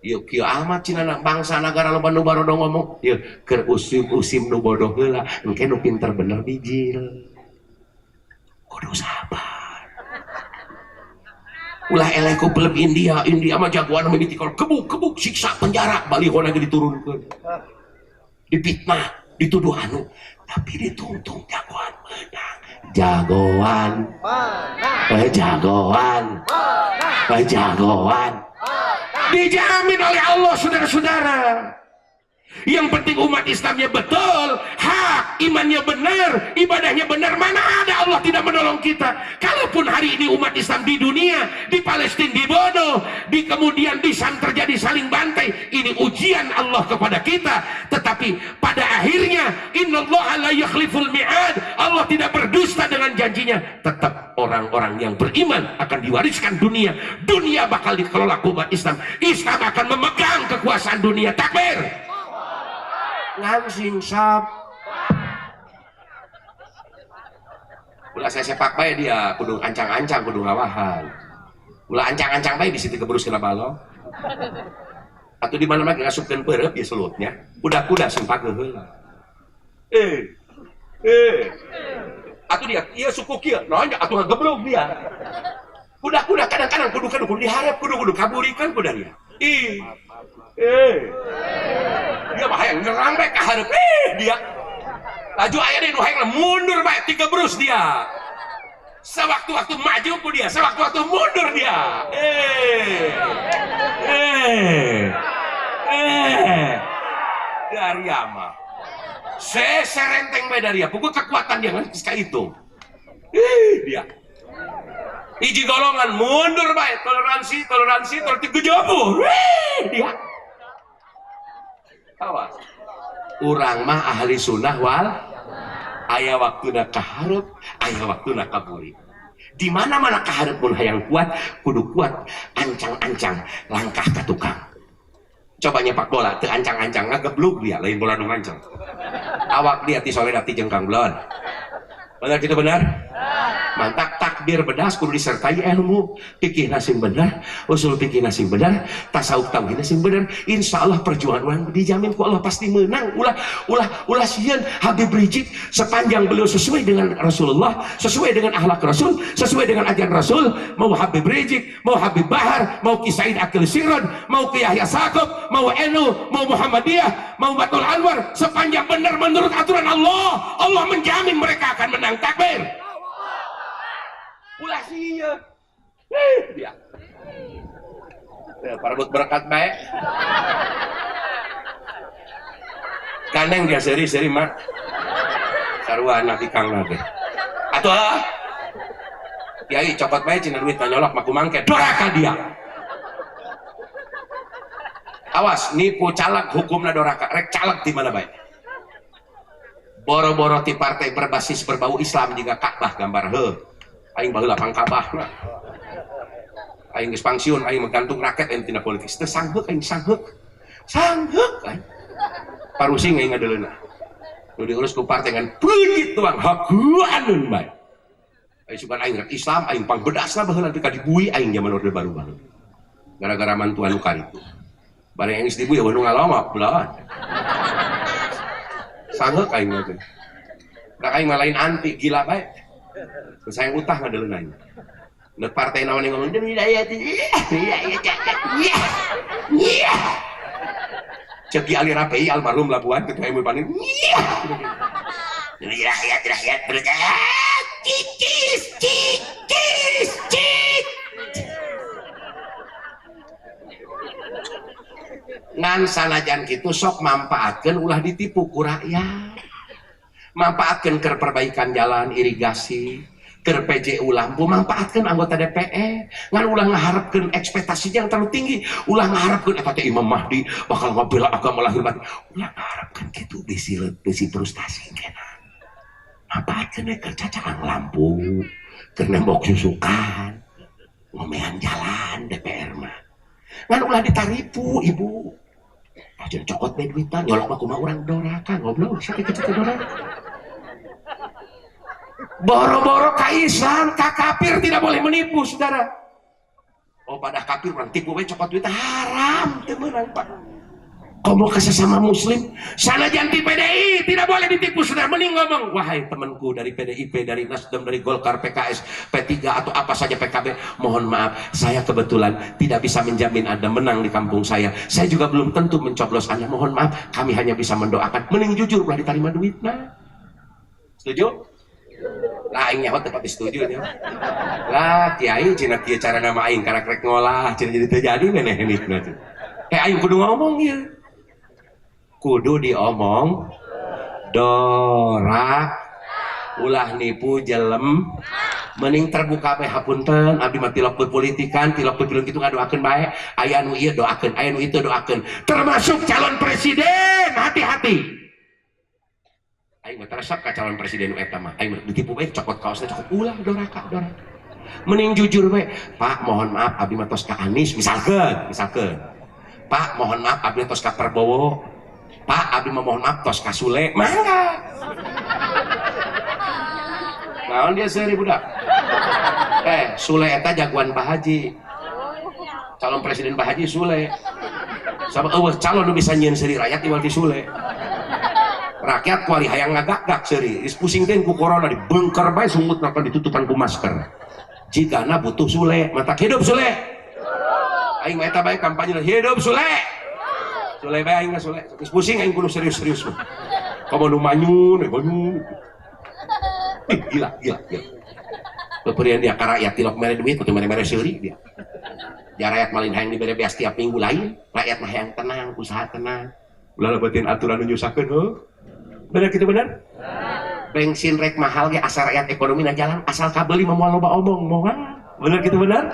Yeuh kieu amat cenah bangsa negara loba nu barodo ngomong, yeuh keur usim-usim nu bodoh heula, engke nu pinter bener bijil. Kudu sabar. Ulah eleh ku film India, India mah jagoan mimiti kebuk-kebuk siksa penjara, balihona ge diturunkeun. Dipitnah, dituduh anu, tapi ditungtung jagoan menang. Jagoan menang. Jagoan menang. Jagoan. Dijamin oleh Allah, saudara-saudara. Yang penting umat Islamnya betul, hak, imannya benar, ibadahnya benar. Mana ada Allah tidak menolong kita. Kalaupun hari ini umat Islam di dunia, di Palestina dibodoh, di kemudian di Syam terjadi saling bantai, ini ujian Allah kepada kita. Tetapi pada akhirnya, innallaha la yukhliful mi'ad, Allah tidak berdusta dengan janjinya. Tetap orang-orang yang beriman akan diwariskan dunia. Dunia bakal dikelola umat Islam. Islam akan memegang kekuasaan dunia. Takbir. Ngan sing sap ulah saya sepak bae dia kudu ancang-ancang, kudu ngawahan, ulah ancang-ancang bae di situ keberus kena balong atau di mana lagi ngasupkeun peureub ya selutnya kuda-kuda sing pageuh heula eh eh atuh dia ieu suku kieu naon atuh ngageblug dia. Kuda-kuda kadang-kadang kudu kudu diharap, kudu kudu kaburikan kuda dia. Ih eh dia mah hayang nyerang bae ka hareup, eh dia laju aya deui nu hayang mundur bae tiga berus dia. Sewaktu-waktu maju ku dia, sewaktu-waktu mundur dia. Eh eh eh dari mah seserenteng bae dari dia, pukul kekuatan dia kan geus kahitung. Ih dia hiji golongan mundur bae, toleransi toleransi toleransi gejobuh. Wih dia. Awas, urang mah ahli sunnah wal aya waktuna kaharep, aya waktuna kaburi. Di mana-mana kaharep mun hayang kuat, kudu kuat ancang-ancang langkah ka tukang. Coba nyepak bola teu ancang-ancang ngageblug dia, lain bola nu ngancang. Awak dia ti sore ti jengkang belon. Benar gitu, benar? Mantap. Takbir bedas kudu disertai ilmu, fikih sing benar, usul fikih sing benar, tasawuf tauhid sing benar. Insya Allah perjuangan urang dijamin ku Allah pasti menang. Ulah ulah ulah sieun. Habib Rizieq sepanjang beliau sesuai dengan Rasulullah, sesuai dengan akhlak Rasul, sesuai dengan ajaran Rasul, mau Habib Rizieq, mau Habib Bahar, mau Ki Said Aqil Siroj, mau Ki Yahya Sagoff, mau NU, mau Muhammadiyah, mau Batul Anwar, sepanjang benar menurut aturan Allah, Allah menjamin mereka akan menang. Takbir. Ulah sieun. Eh, dia. Ya, parebut berkat baik. Gandeng dia seri-seri mak. Sarua anak ikang lagi. Atuh ah. Kiai copot bae cina duit nyolok maku mangke. Doraka dia. Awas, nipu caleg hukumna doraka. Rek caleg di mana bae. Boro-boro ti partai berbasis berbau Islam juga Ka'bah gambar heuh. Aing baheula pang Ka'bah mah. Aing geus pangsiun, aing menggantung raket aing tina politik. Teu sangheuk aing, sangheuk. Sangheuk aing. Parusing aing ngadeuleuna. Nu diurus ku partai ngan peungit doang, haguaneun bae. Aing sugan aing rek Islam, aing pangbedasna baheula nepi ka dibui aing zaman Orde Baru baheula. Gara-gara mantu anu karitu. Bareng aing geus dibui eueuh nu ngalongok beulah. Sangheuk aing mah teh. Da aing mah lain anti, gila bae. Sayang utah ngadeuleuna aing. Nek partai naon yang ngomong demi rakyat, iya iya iya iya. Cek Ki Ali Rapi almarhum Labuan ketua MUI Bandung. Iya. Demi rakyat, rakyat berkat. Cicis cicis cik. Ngan sanajan kitu sok manfaatkeun, ulah ditipu ku rakyat. Manfaatkeun keur perbaikan jalan, irigasi, keur PJU lampu, manfaatkeun anggota DPR. Ngan ulah ngaharepkeun ekspektasi yang terlalu tinggi, ulah ngaharepkeun eta teh Imam Mahdi bakal ngabela agama lahir batin. Ulah ngaharepkeun kitu, bisi bisi frustasi kena. Manfaatkeun we keur cacaang lampu, keur nembok susukan, ngomean jalan DPR mah. Ngan ulah ditaripu, ibu. Aja cokot bae duitan, nyolok mah kumaha urang doraka, goblok, siapa kitu teh doraka. Boro-boro ka Islam, ka kafir tidak boleh menipu, saudara. Oh, pada kafir orang tipu we cokot duit haram, teu meunang, Pak. Komo ke sesama muslim, sanajan ti PDI tidak boleh ditipu, saudara. Mending ngomong, wahai temanku dari PDIP, dari Nasdem, dari Golkar, PKS, P3 atau apa saja PKB, mohon maaf, saya kebetulan tidak bisa menjamin Anda menang di kampung saya. Saya juga belum tentu mencoblos Anda, mohon maaf, kami hanya bisa mendoakan. Mending jujur, ulah diterima duit nah. Setuju? Lah aing nyaho teu pati setuju nya. Lah kiai cenah kieu cara nama aing karek rek ngolah cenah jadi teu jadi meneh nikna. Eh, aing kudu ngomong ieu. Kudu diomong dora ulah nipu jelem mending terbuka bae hapunten abdi mah tilok politikan tilok pilih kitu ngadoakeun bae aya nu ieu doakeun aya nu itu doakeun termasuk calon presiden hati-hati aing mah teresep ka calon presiden nu eta mah aing mah ditipu bae cokot kaosna cokot ulah doraka doraka mending jujur bae Pak mohon maaf abdi mah tos ka Anies misalkeun misalkeun Pak mohon maaf abdi tos ka Prabowo Pak abdi mah mohon maaf tos ka Sule mangga naon dia seuri budak Sule eta jagoan Pak Haji calon presiden Pak Haji Sule sama eueuh calon nu bisa nyieun seuri rakyat iwal ti Sule rakyat kuari hayang ngagak-gak seuri geus pusing teh ku corona dibengker bae sungutna kan ditutupan ku masker jigana butuh Sule matak hidup Sule aing mah eta bae kampanye hidup Sule Sule bae aing mah Sule geus pusing aing kudu serius-serius mah komo nu manyun manyun. Ih, gila, gila, gila. Peperian dia ka rakyat tilok mere duit, atau mere-mere seuri dia. Dia rakyat malin hayang dibere beas tiap minggu lain, rakyat mah hayang tenang, usaha tenang. Ulah lebetin aturan nu nyusahkeun heuh. Bener kitu bener? Bensin rek mahal ge asal rakyat ekonomi na jalan, asal kabeuli mah moal loba omong moal. Bener kitu bener?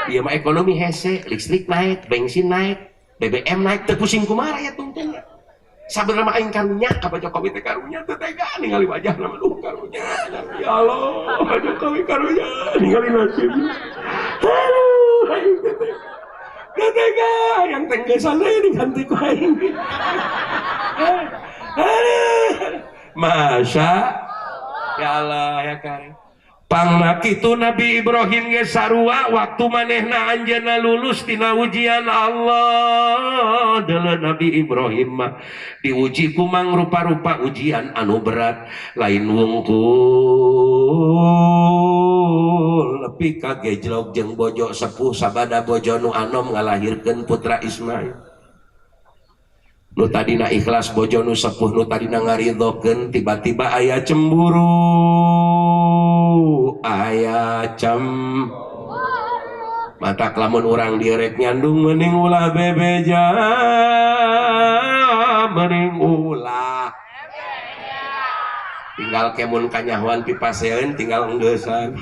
Ieu mah ekonomi hese, listrik naik, bensin naik, BBM naik, teu pusing kumaha rakyat tungtungna. Sabenerna mah aing karunya ka Pak Jokowi teh karunya teu tega ningali wajahna mah duh karunya ya Allah Pak Jokowi karunya ningali nasib aduh aing teh teu tega yang teh geus deui diganti ku aing aduh masya ya Allah ya karim pangna kitu Nabi Ibrahim ge sarua waktu manehna anjeunna lulus tina ujian Allah deuleu Nabi Ibrahim mah diuji ku mangrupa-rupa ujian anu berat lain wungkul nepi ka gejlok jeung bojo sepuh sabada bojo nu anom ngalahirkeun putra Ismail nu tadina ikhlas bojo nu sepuh nu tadina ngaridhokeun tiba-tiba aya cemburu aya cem matak lamun urang direk nyandung mending ulah bebeja mending ulah tinggal kemun kanyahoan pipaseun tinggal enggeusan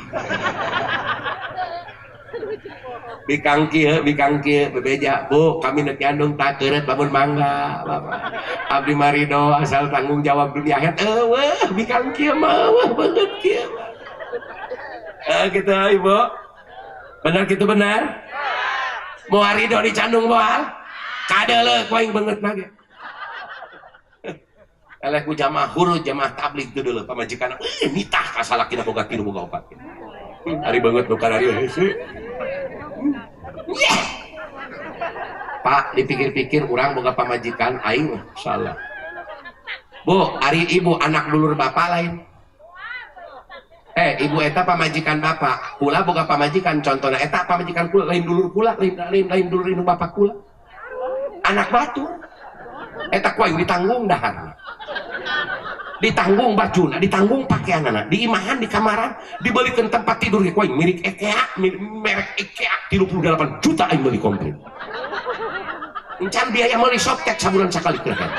bikang kieu bebeja bu kami nek nyandung tak keureut lamun mangga bapak abdi marido asal tanggung jawab dunia akhirat eueuh bikang kieu mah eueuh beungeut kieu mah gitu ibu benar gitu benar moal ridho dicandung moal kadeuleuh ku aing beungeut mah ge eleh ku jamaah huruf jamaah tabligh teu deuleuh pamajikan nitah ka salakina boga tilu boga opat ari beungeut nu kararieu hese Pak dipikir-pikir urang boga pamajikan aing salah Bu ari ibu anak dulur bapak lain ibu eta pamajikan bapak kula boga pamajikan contohna eta pamajikan kula lain dulur kula lain dulur indung bapak kula anak batur eta ku aing ditanggung dahar ditanggung bajuna ditanggung pakaianana diimahan di kamaran dibelikeun tempat tidur ku aing milik IKEA merek IKEA 38 juta aing meuli komplit encan biaya meuli softtek sabulan sakali kira-kira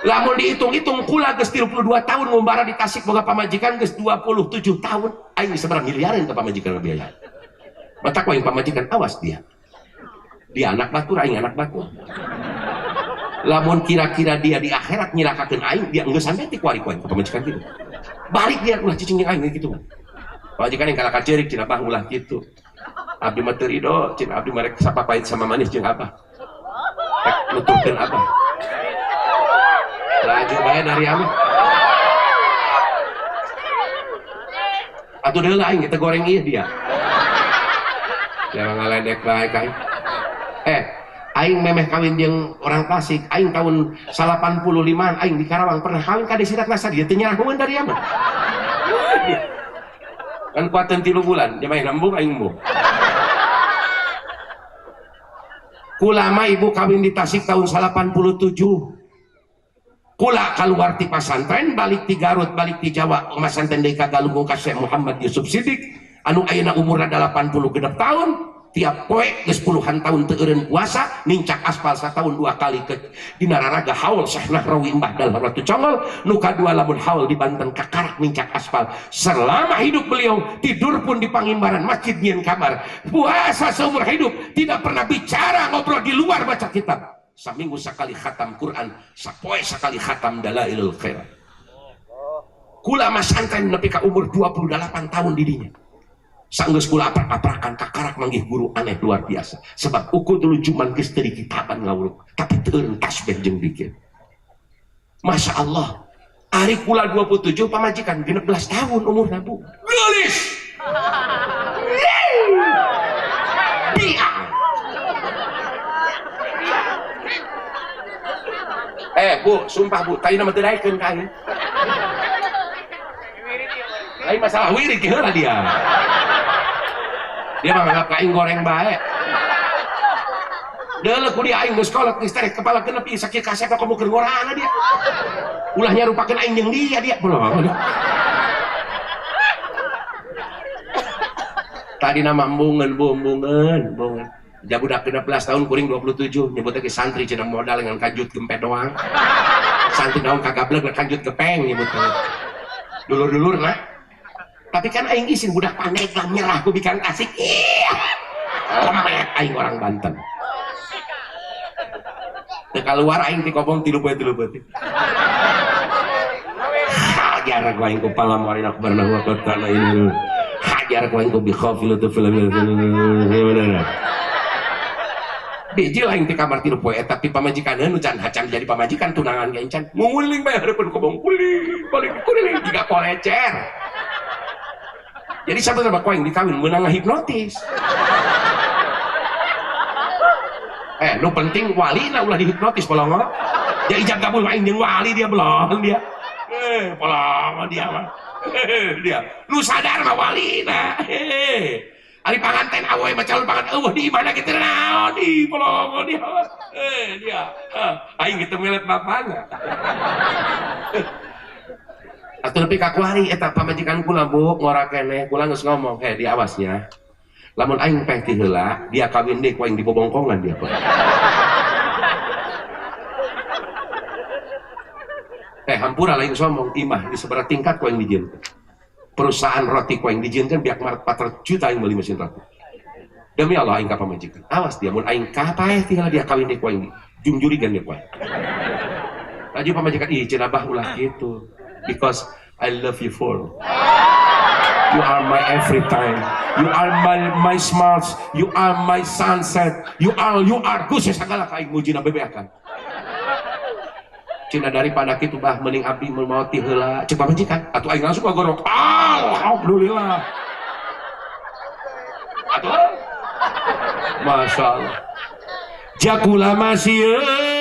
lamun dihitung-hitung kula geus 32 tahun ngumbara di Tasik boga pamajikan geus 27 tahun aing sabaraha miliaran ka pamajikan biaya matak aing pamajikan awas dia dia anak batur aing anak batur lamun kira-kira dia di akhirat nyilakakeun aing dia geus sampe ti kuari ku aing ka pamajikan kitu balik dia ulah cicing jeung aing kitu mah pamajikan yang kalah kaceurik cenah bah ulah kitu abdi mah teu ridho cenah abdi mah rek sapapait sama manis jeung abah rek nuturkeun abah laju bae dari ama atuh deuleu aing kita goreng ieu dia jangan ngaledek bae ka aing aing memeh kawin jeung orang Tasik aing tahun 85-an aing di Karawang pernah kawin ka Desi Ratnasari dia teu nyarahoeun dari ama kan kuateun 3 bulan dia mah nembung aing embung kulama ibu kawin di Tasik tahun 87 kula keluar ti pasantren balik ti Garut balik ti Jawa masantren deui ka Galunggung ka Syekh Muhammad Yusuf Sidik anu ayeuna umurna 86 tahun Tiap poe geus puluhan tahun teu eureun puasa, nincak aspal satahun 2 kali ke dina raraga haul Syekh Nahrawi Mbah Dalhar Watu Congol, nu kadua lamun haul di Banten kakarak nincak aspal. Selama hidup beliau tidur pun di pangimbaran masjid nyieun kamar. Puasa seumur hidup tidak pernah bicara ngobrol di luar baca kitab. Saminggu sekali khatam Quran, sapoe sekali khatam Dalailul Khairat. Kula masantren nepi ka umur 28 tahun didinya. Sanggeus kula aprak-aprakan kakarak manggih guru aneh luar biasa. Sebab ukur dulu cuman geus teu dikitaban ngawuruk, tapi teu eureun tasbih jeung dikir. Masya Allah, ari kula 27 pamajikan 16 tahun umurna Bu. Geulis. Biang. Bu, sumpah Bu, tadi nama teu daekeun ka aing. Lain masalah wirid ke heula dia. Dia mah nganggap aing goreng bae. Deuleu ku dia aing geus kolot geus tarik kepala genep ieu sakieu kasep komo keur ngorana dia. Ulah nyarupakeun aing jeung dia dia belum. Tadi nama embungeun Bu, embungeun, embungeun. Jabudak 16 tahun kuring 27 nyebutnya ke santri cenah modal dengan kanjut gempet doang. Santri naon kagableg kanjut gepeng nyebutnya. Dulur-dulur nah. Tapi kan aing isin budak Pandeglang nyerah ku bikan asik. Iya. Lemet aing orang Banten. Teu kaluar aing ti kobong 3 poe 3 peuting. Hajar ku aing ku palamuarin akbarna wa qatana ini. Hajar ku aing ku bi khafilatu fil Bijil aing ti kamar 3 poe tapi pamajikan nu can hacan jadi pamajikan tunangan ge encan. Nguling bae hareupeun kobong kuling balik kuling jiga kolecer. Jadi sampai sama ku aing dikawin menang hipnotis. Nu penting wali na ulah dihipnotis polongo. Ya ijab kabul aing jeung wali dia belum dia. Polongo dia mah. Dia. Lu sadar mah wali na. Ari panganten awewe mah calon panganten eueuh di mana kitu naon di polongo dia. Dia. Aing kitu melet bapana. Atuh nepi ka kuari eta pamajikan kula Bu ngora keneh kula geus ngomong heh diawasnya. Lamun aing peh ti heula dia kawin deui ku aing dibobongkongan dia Pak. Hampura lain sombong imah di seberapa tingkat ku aing dijieunkeun. Perusahaan roti ku aing dijieunkeun biak 400 juta aing meuli mesin roti. Demi Allah aing ka pamajikan. Awas dia mun aing ka paeh ti heula dia kawin deui ku aing jungjurigan dia ku aing. Laju pamajikan ih cenah bah ulah kitu. Because I love you for. You are my every time. You are my smiles. You are my sunset. You are Gusti sagala ka aing mujina bebeakan. Cina daripada kitu bah mending abdi mun maot ti heula ceuk pamajikan atuh aing langsung ngagorok. Alhamdulillah. Atuh. Masya Allah. Jakula masieun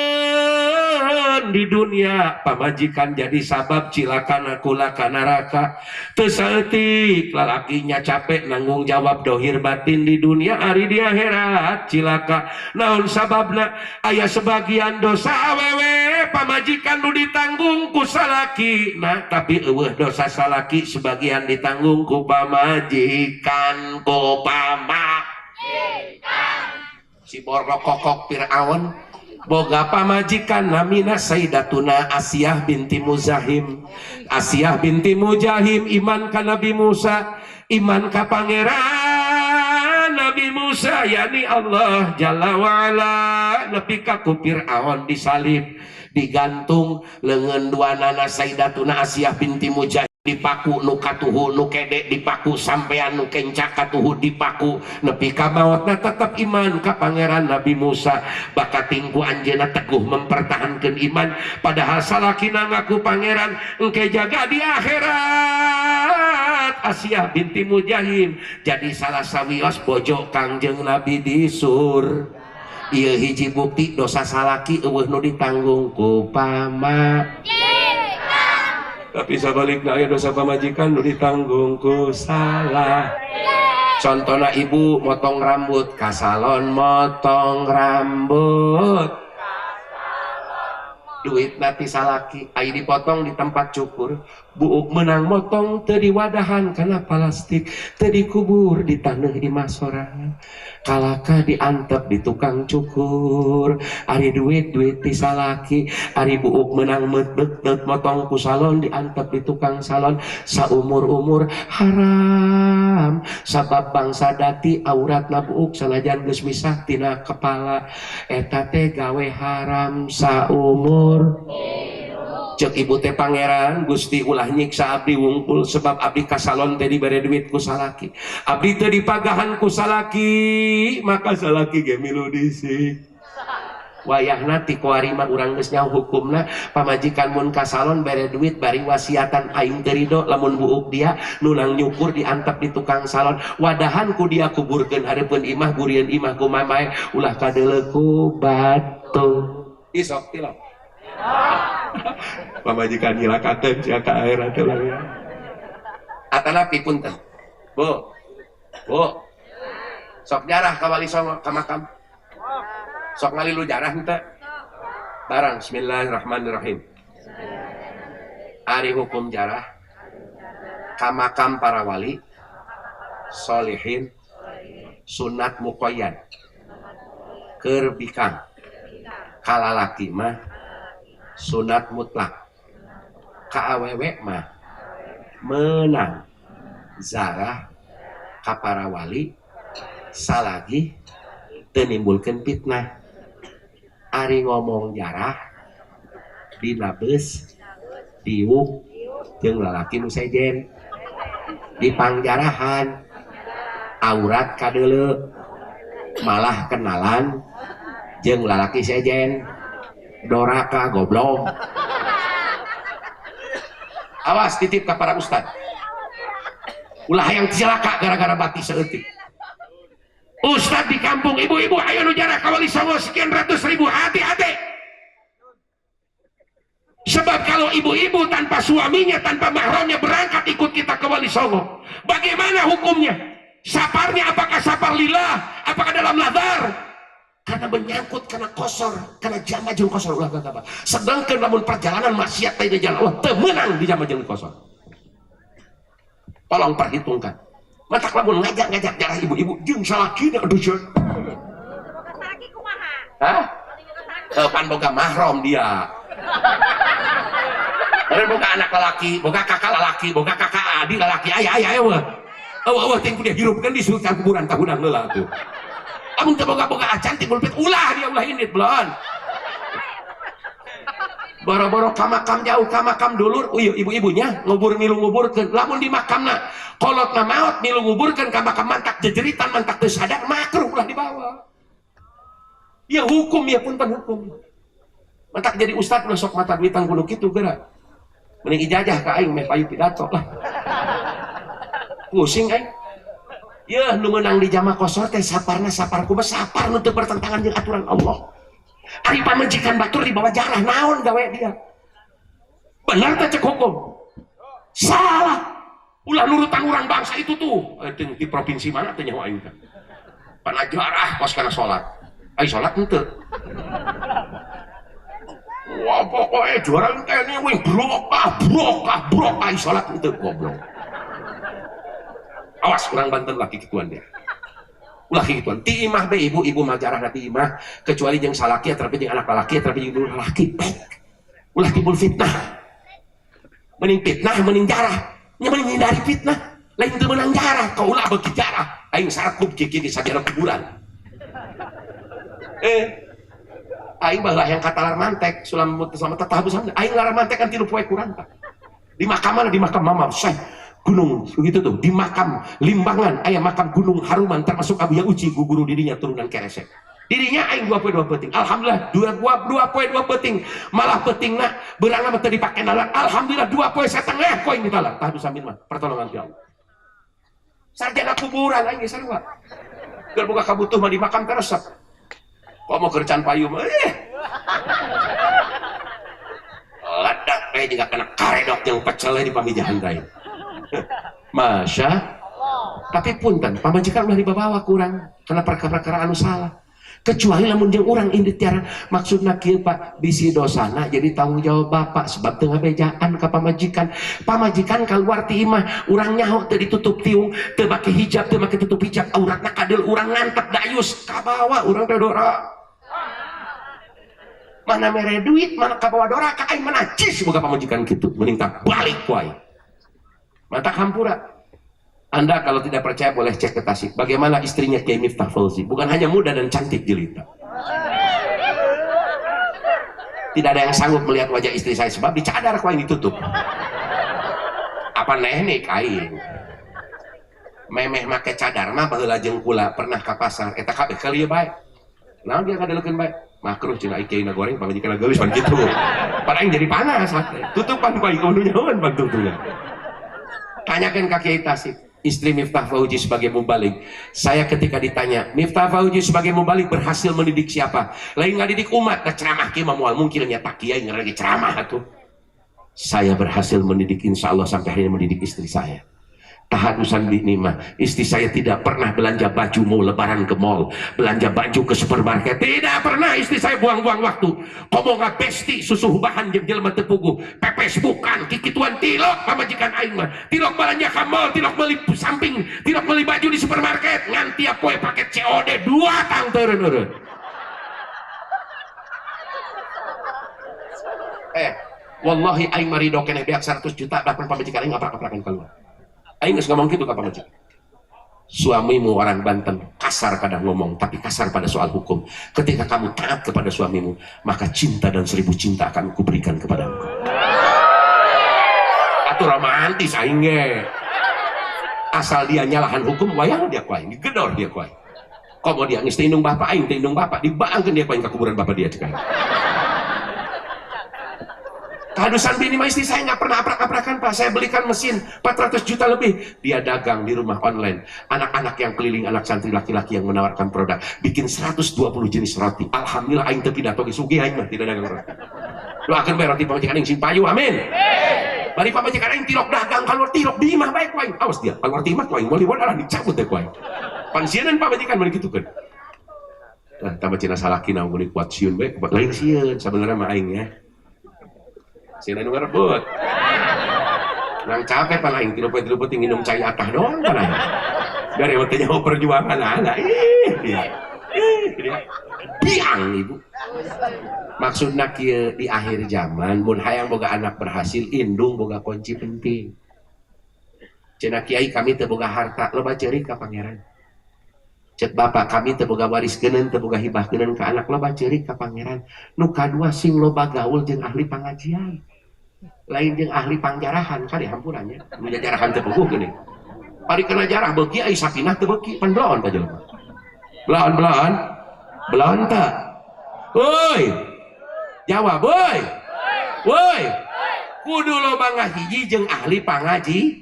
di dunia pamajikan jadi sabab cilakana kula ka neraka. Teu saeutik lalakinya capek nanggung jawab dohir batin di dunia ari di akhirat cilaka. Naon sababna? Aya sebagian dosa awewe pamajikan nu ditanggung ku salaki. Nah tapi eueuh dosa salaki sebagian ditanggung ku pamajikan ku pamajikan. Si borok kokok Fir'aun boga pamajikan namina Sayyidatuna Asiyah binti Muzahim. Asiyah binti Muzahim iman ka Nabi Musa, iman ka pangeran Nabi Musa yani Allah Jalla wa'ala. Nepi ka ku Fir'aun disalib, digantung leungeun duanana Sayyidatuna Asiyah binti Muzahim dipaku nu katuhu nu kede dipaku sampean nu kenca katuhu dipaku nepi ka maotna tetep iman ka pangeran Nabi Musa. Bakating ku anjeunna teguh mempertahankan iman padahal salakina ngaku pangeran engke jaga di akhirat. Asiyah binti Muzahim jadi salah sawios bojo Kangjeng Nabi di sur. Ieu hiji bukti dosa salaki eueuh nu ditanggung ku pamajikan. Tapi sabalikna aya dosa pamajikan nu ditanggung ku salah. Contohna ibu motong rambut ka salon motong rambut. Duit nanti salaki ai dipotong di tempat cukur, buuk menang motong teu diwadahan kana plastik, teu dikubur di taneuh imah sorangan, kalaka diantep di tukang cukur. Ari duit duit ti salaki, ari buuk menang meut motong ku salon diantep di tukang salon, saumur-umur haram sabab bangsa dati auratna buuk sanajan geus misah tina kepala, eta teh gawe haram saumur. Cek ibu teh pangeran Gusti ulah nyiksa abdi wungkul sebab abdi ka salon teh dibere duit ku salaki, abdi teh dipagahan ku salaki, maka salaki ge milu disik. Wayahna ti kuari mah urang geus nyaho hukumna, pamajikan mun ka salon bere duit bari wasiatan aing teu rido lamun buuk dia nunang nyukur diantep di tukang salon, wadahan ku dia kuburkeun hareupeun imah, gurieun imah ku mamae ulah kadeuleu ku batur. Isok tilok pamajikan nyilakakeun sia ka akhirat teh ulah ya. Atanapi punten. Bu. Bu. Sok jarah ka Wali Songo ka makam. Sok ngalilu jarah henteu. Barang bismillahirrahmanirrahim. Ari hukum jarah ka makam para wali solihin sunat muqayyad keur bikang kalalaki mah sunat mutlak, ka awewe mah menang zarah ka para wali salagi teu nimbulkeun fitnah. Ari ngomong jarah dina beus diuk jeung lalaki nu sejen dipangjarahan aurat kadeuleu malah kenalan jeung lalaki sejen doraka goblok. Awas titip ka para ustad, ulah hayang cilaka gara-gara bati saeutik. Ustad di kampung ibu-ibu ayo nu jarah ka Wali Songo sekian ratus ribu, hati-hati. Sebab kalau ibu-ibu tanpa suaminya, tanpa mahramnya berangkat ikut kita ke Wali Songo, bagaimana hukumnya? Saparnya apakah sapar lillah, apakah dalam nazar? Karena menyangkut, karena kosor, karena jama jeung kosor ulah gagabah. Sedangkan lamun perjalanan maksiat teh di jalan Allah teu meunang di jama jeung kosor. Tolong perhitungkan. Matak lamun ngajak-ngajak jarah ibu-ibu jeung salakina aduh jeung.
Salaki kumaha?
Hah? Pan boga mahram dia. Beureun boga anak lalaki, boga kakak lalaki, boga kakak adik lalaki, aya aya aya weh. Eueuh eueuh teh kudu hirupkeun di surga kuburan tahunan heula atuh. Amun teu boga-boga acan timbul pit ulah dia ulah indit belon. Boro-boro ka makam jauh ka makam dulur, uyuh ibu-ibunya ngubur milu nguburkeun. Lamun di makamna kolotna maot milu nguburkeun ka makam mantak jejeritan mantak teu sadar makruh ulah dibawa. Ya hukum ya punten hukum. Mantak jadi ustad ulah sok mata duitan kudu kitu geura. Mending ijazah ka aing meh payu pidato lah. Pusing aing. Yeuh nu meunang di jama kosor teh saparna sapar kumaha sapar nu teu bertentangan jeung aturan Allah. Ari pamajikan batur dibawa jarah naon gawe dia. Benar teh cek hukum. Salah. Ulah nurutan urang bangsa itu tuh. Di provinsi mana teh nyaho aing teh. Pana jarah kos kana salat. Ai salat henteu. Wah pokoknya juara kene wing brokah brokah brokah ai salat henteu goblok. Awas kurang Banten laki kituan dia. Ulah kituan. Ti imah be ibu-ibu mah jarah ti imah kecuali jeung salaki tapi jeung anak lalaki tapi jeung dulur lalaki. Ulah timbul fitnah. Mending fitnah mending jarah. Nya mending hindari fitnah. Lain teu meunang jarah, kau ulah beuki jarah. Aing sarakup kiki di sajana kuburan. Aing baheula yang katalar mantek sulam selama tatahabu sama aing lara mantek kan 3 poe kurang tah. Di makam mana? Di makam mama Syekh Gunung begitu tuh, di makam Limbangan aya makam Gunung Haruman termasuk Abu Yauci guru dirinya turunan keresek. Dirinya aing 2 poe 2 peuting. Alhamdulillah 2 poe 2 peuting. Malah peutingna beurangna mah teu dipake nalar. Alhamdulillah 2 poe satengah koin ditalar. Tah sambil mah pertolongan ti Allah. Sarjana kuburan aing geus sarua. Keur boga kabutuh mah di makam karesep. Kok mau kerjaan payu mah Ledak we juga kena karedok yang pecel di pamijahan teh. Masya Allah. Tapi punten pamajikan ulah dibawa kurang karena perkara-perkara anu salah. Kecuali lamun jeung urang indit tiara. Maksudna kieu, Pak, bisi dosana jadi tanggung jawab bapak sebab teu ngabejaan ka pamajikan. Pamajikan keluar ti imah, urang nyaho teu ditutup tiung, teu make hijab, teu make tutup hijab, auratna kadeul urang ngantep dayus kabawa urang teh dora. Mana mere duit, mana kabawa dora ka aing, mana cis boga pamajikan kitu, mending tak balik ku aing. Mata hampura. Anda kalau tidak percaya boleh cek ke Tasik. Bagaimana istrinya Kiai Miftah Fauzi? Bukan hanya muda dan cantik jelita. Tidak ada yang sanggup melihat wajah istri saya sebab dicadar ku aing ditutup. Apa nehnik aing? Memeh make cadar mah baheula jeung kula pernah ka pasar eta kabeh kali bae. Naon dia ngadeleukeun bae? Makruh cenah kiai na goreng pamajikan geulis pan kitu. Pan aing jadi panas hate. Tutupan ku aing kudu nyahoan pan tungtungan. Tanyakeun ka Kiai Tasik. Istri Miftah Fauzi sebagai mubalig. Saya ketika ditanya, Miftah Fauzi sebagai mubalig berhasil mendidik siapa? Lain ngadidik umat, nah ceramah kieu mah moal mungkin nya tak kiai ngaragi ceramah atuh. Saya berhasil mendidik, insya Allah sampai hari ini mendidik istri saya. Tahadusan binimah, istri saya tidak pernah belanja baju mau lebaran ke mall, belanja baju ke supermarket, tidak pernah istri saya buang-buang waktu. Komo ngabesti susuh bahan jeung jelema teu puguh, pepes bukan kikituan tilok pamajikan aing mah, tilok belanja ka mall, tilok meuli samping, tilok meuli baju di supermarket, ngan tiap poe paket COD 2 tang teureun-eureun. Wallahi aing mah ridho keneh beak 100 juta bahkan pamajikan aing ngaprak-ngaprakan keluar. Aing geus ngomong kitu ka pamajikan. Suamimu orang Banten kasar kadang ngomong, tapi kasar pada soal hukum. Ketika kamu taat kepada suamimu, maka cinta dan 1000 cinta akan kuberikan kepadamu. Atuh romantis aing ge. Asal dia nyalahan hukum, wayang dia ku aing, digedor dia ku aing. Komo dia geus teu indung bapak aing, teu indung bapak, dibaangkeun dia ku aing ka kuburan bapak dia cek aing. Kehadusan bini mah istri saya nggak pernah aprak-aprakan, Pak. Saya belikan mesin 400 juta lebih. Dia dagang di rumah online. Anak-anak yang keliling, anak santri laki-laki yang menawarkan produk. Bikin 120 jenis roti. Alhamdulillah aing teu pidato ge sugih aing mah tidak dagang roti. Doakeun bae roti pamajikan aing sing payu, amin. Bari pamajikan aing tilok dagang keluar tilok di imah bae ku aing. Awas dia, keluar di imah ku aing meuli modal dicabut deh ku aing. Pangsieun pamajikan meuli kitukeun. Nah, tambah cina salaki na meuli kuat sieun bae, kuat lain sieun sabenerna mah aing ya. Sieun anu ngarebut. Nang capek pan aing tilu poe tilu peuting minum cai atah doang pan aing. Dari waktu nyaho perjuangan anak. Ih, dia. Ih, dia. Biang ibu. Maksudna kieu di akhir zaman mun hayang boga anak berhasil indung boga kunci penting. Cenah kiai kami teu boga harta, loba ceurik ka pangeran. Cek bapak kami teu boga waris geuneun, teu boga hibah geuneun ka anak, loba ceurik ka pangeran. Nu kadua sing loba gaul jeung ahli pangajian. Lain jeung ahli pangjarahan kali hampurannya. Nu jarahan teu puguh geuning. Ari kena jarah beuki ai sakinah teu beuki, pan belaon ka jelema. Belaon-belaon. Belaon teu? Woi. Jawab woi. Woi. Kudu loba ngahiji jeung ahli pangaji.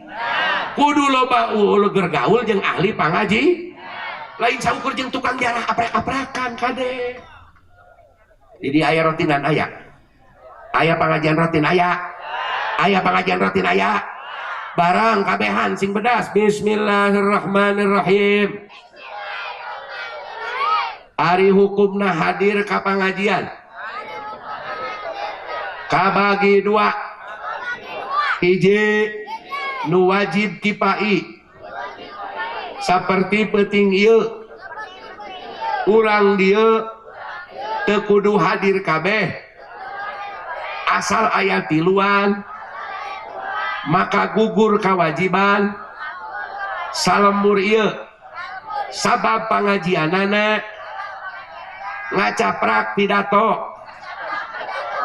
Kudu loba gergaul jeung ahli pangaji. Lain saukur jeung tukang jarah aprak-aprakan kade. Jadi aya rotinan aya. Aya pangajian rotin aya. Aya pangajian rotin aya. Barang kabehan sing bedas. Bismillahirrahmanirrahim. Ari hukumna hadir ka pangajian. Kabagi dua. Hiji nu wajib kipai. Saperti peuting ieu. Urang dieu teu kudu hadir kabeh. Asal aya tiluan maka gugur kewajiban salembur ieu sabab pangajianana ngacaprak pidato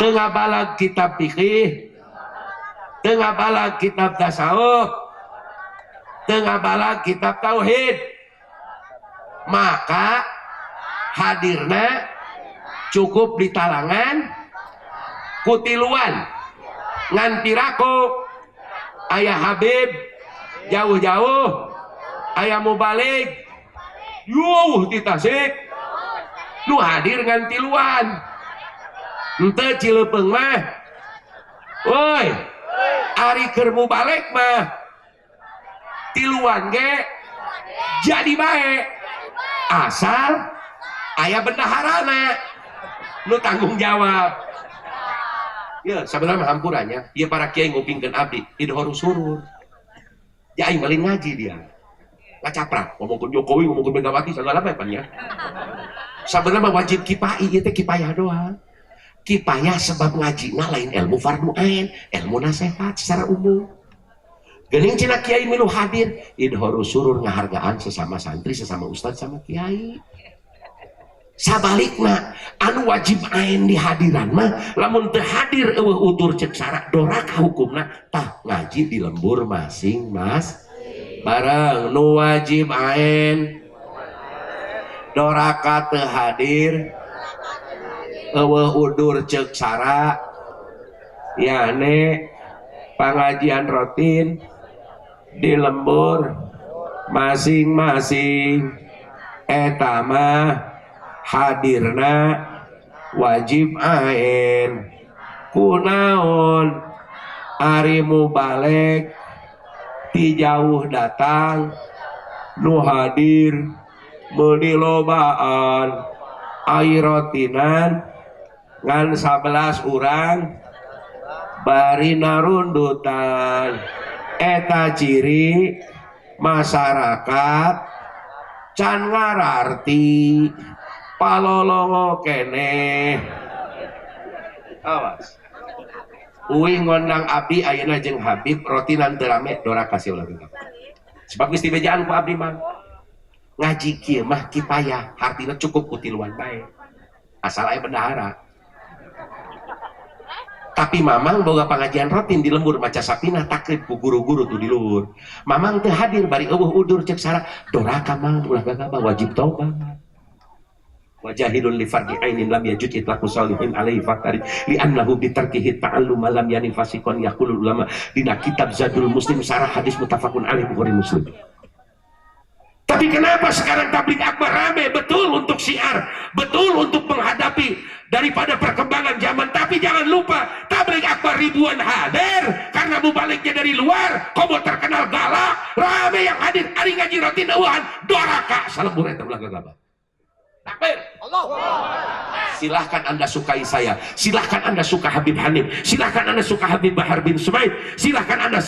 teu ngabalag kitab fikih, teu ngabalag kitab tasawuf, teu ngabalag kitab tauhid, maka hadirna cukup di talangan kutiluan ngan piraku ayah Habib jauh-jauh ayah mubalig yuh di Tasik nu hadir ngan tiluan henteu Cileupeng mah woi ari keur mubalig mah tiluan ge jadi bae asal Aya bendaharana nu tanggung jawab. Ya sabenerna mah hampurannya, ieu para kiai ngupingkeun abdi idhoru surur. Ya aing malin ngaji dia. Ngacaprak ngomongkeun Jokowi, ngomongkeun Megawati segala apa pan ya. Sabenerna mah wajib kipai, ieu teh kipayah doang. Kipayah sebab ngajina lain ilmu fardu ain, ilmu nasihat secara umum. Geuning cenah kiai milu hadir, idhoru surur ngahargaan sesama santri, sesama ustad sama kiai. Sabalikna anu wajib ain di hadiran mah lamun teu hadir eueuh utur ceuk syarat doraka hukumna tah ngaji di lembur masing mas bareng nu wajib ain doraka teu hadir eueuh udur ceuk syarat yane pangajian rutin di lembur masing-masing eta mah hadirna wajib ain kunaon ari mubaleg ti jauh datang nu hadir meuni lobaan ai rotinan ngan 11 urang bari narundutan eta ciri masyarakat can ngararti palolongo keneh. Awas uih ngondang abdi ayeuna jeung Habib rotinan teu rame doraka sia ulah gagap. Sebab geus dibejaan ku abdi mah ngaji kieu mah kipayah hartina cukup ku tiluan bae asal aya bendahara. Tapi mamang boga pengajian rutin di lembur maca sapinah takrib ku guru-guru tuh di luhur. Mamang teu hadir bari eueuh udur ceuk sara doraka mang ulah gagabah wajib taubat. Wajahidun li fardi ainin lam yajud itlaqu salihin alaihi faktari li annahu bi tarkihi ta'allum lam yani fasiqan yaqulul ulama dina kitab Zadul Muslim sarah hadis muttafaqun alaihi Bukhari Muslim. Tapi kenapa sekarang tabligh akbar rame? Betul untuk syiar, betul untuk menghadapi daripada perkembangan zaman. Tapi jangan lupa tabligh akbar ribuan hadir karena mubaliknya dari luar, komo terkenal galak, rame yang hadir. Ari ngaji rutin eueuhan doraka salembur eta ulah gagabah. Takbir. Silahkan Anda sukai saya, silahkan Anda suka Habib Hanif, silahkan Anda suka Habib Bahar bin Sumaid, silahkan Anda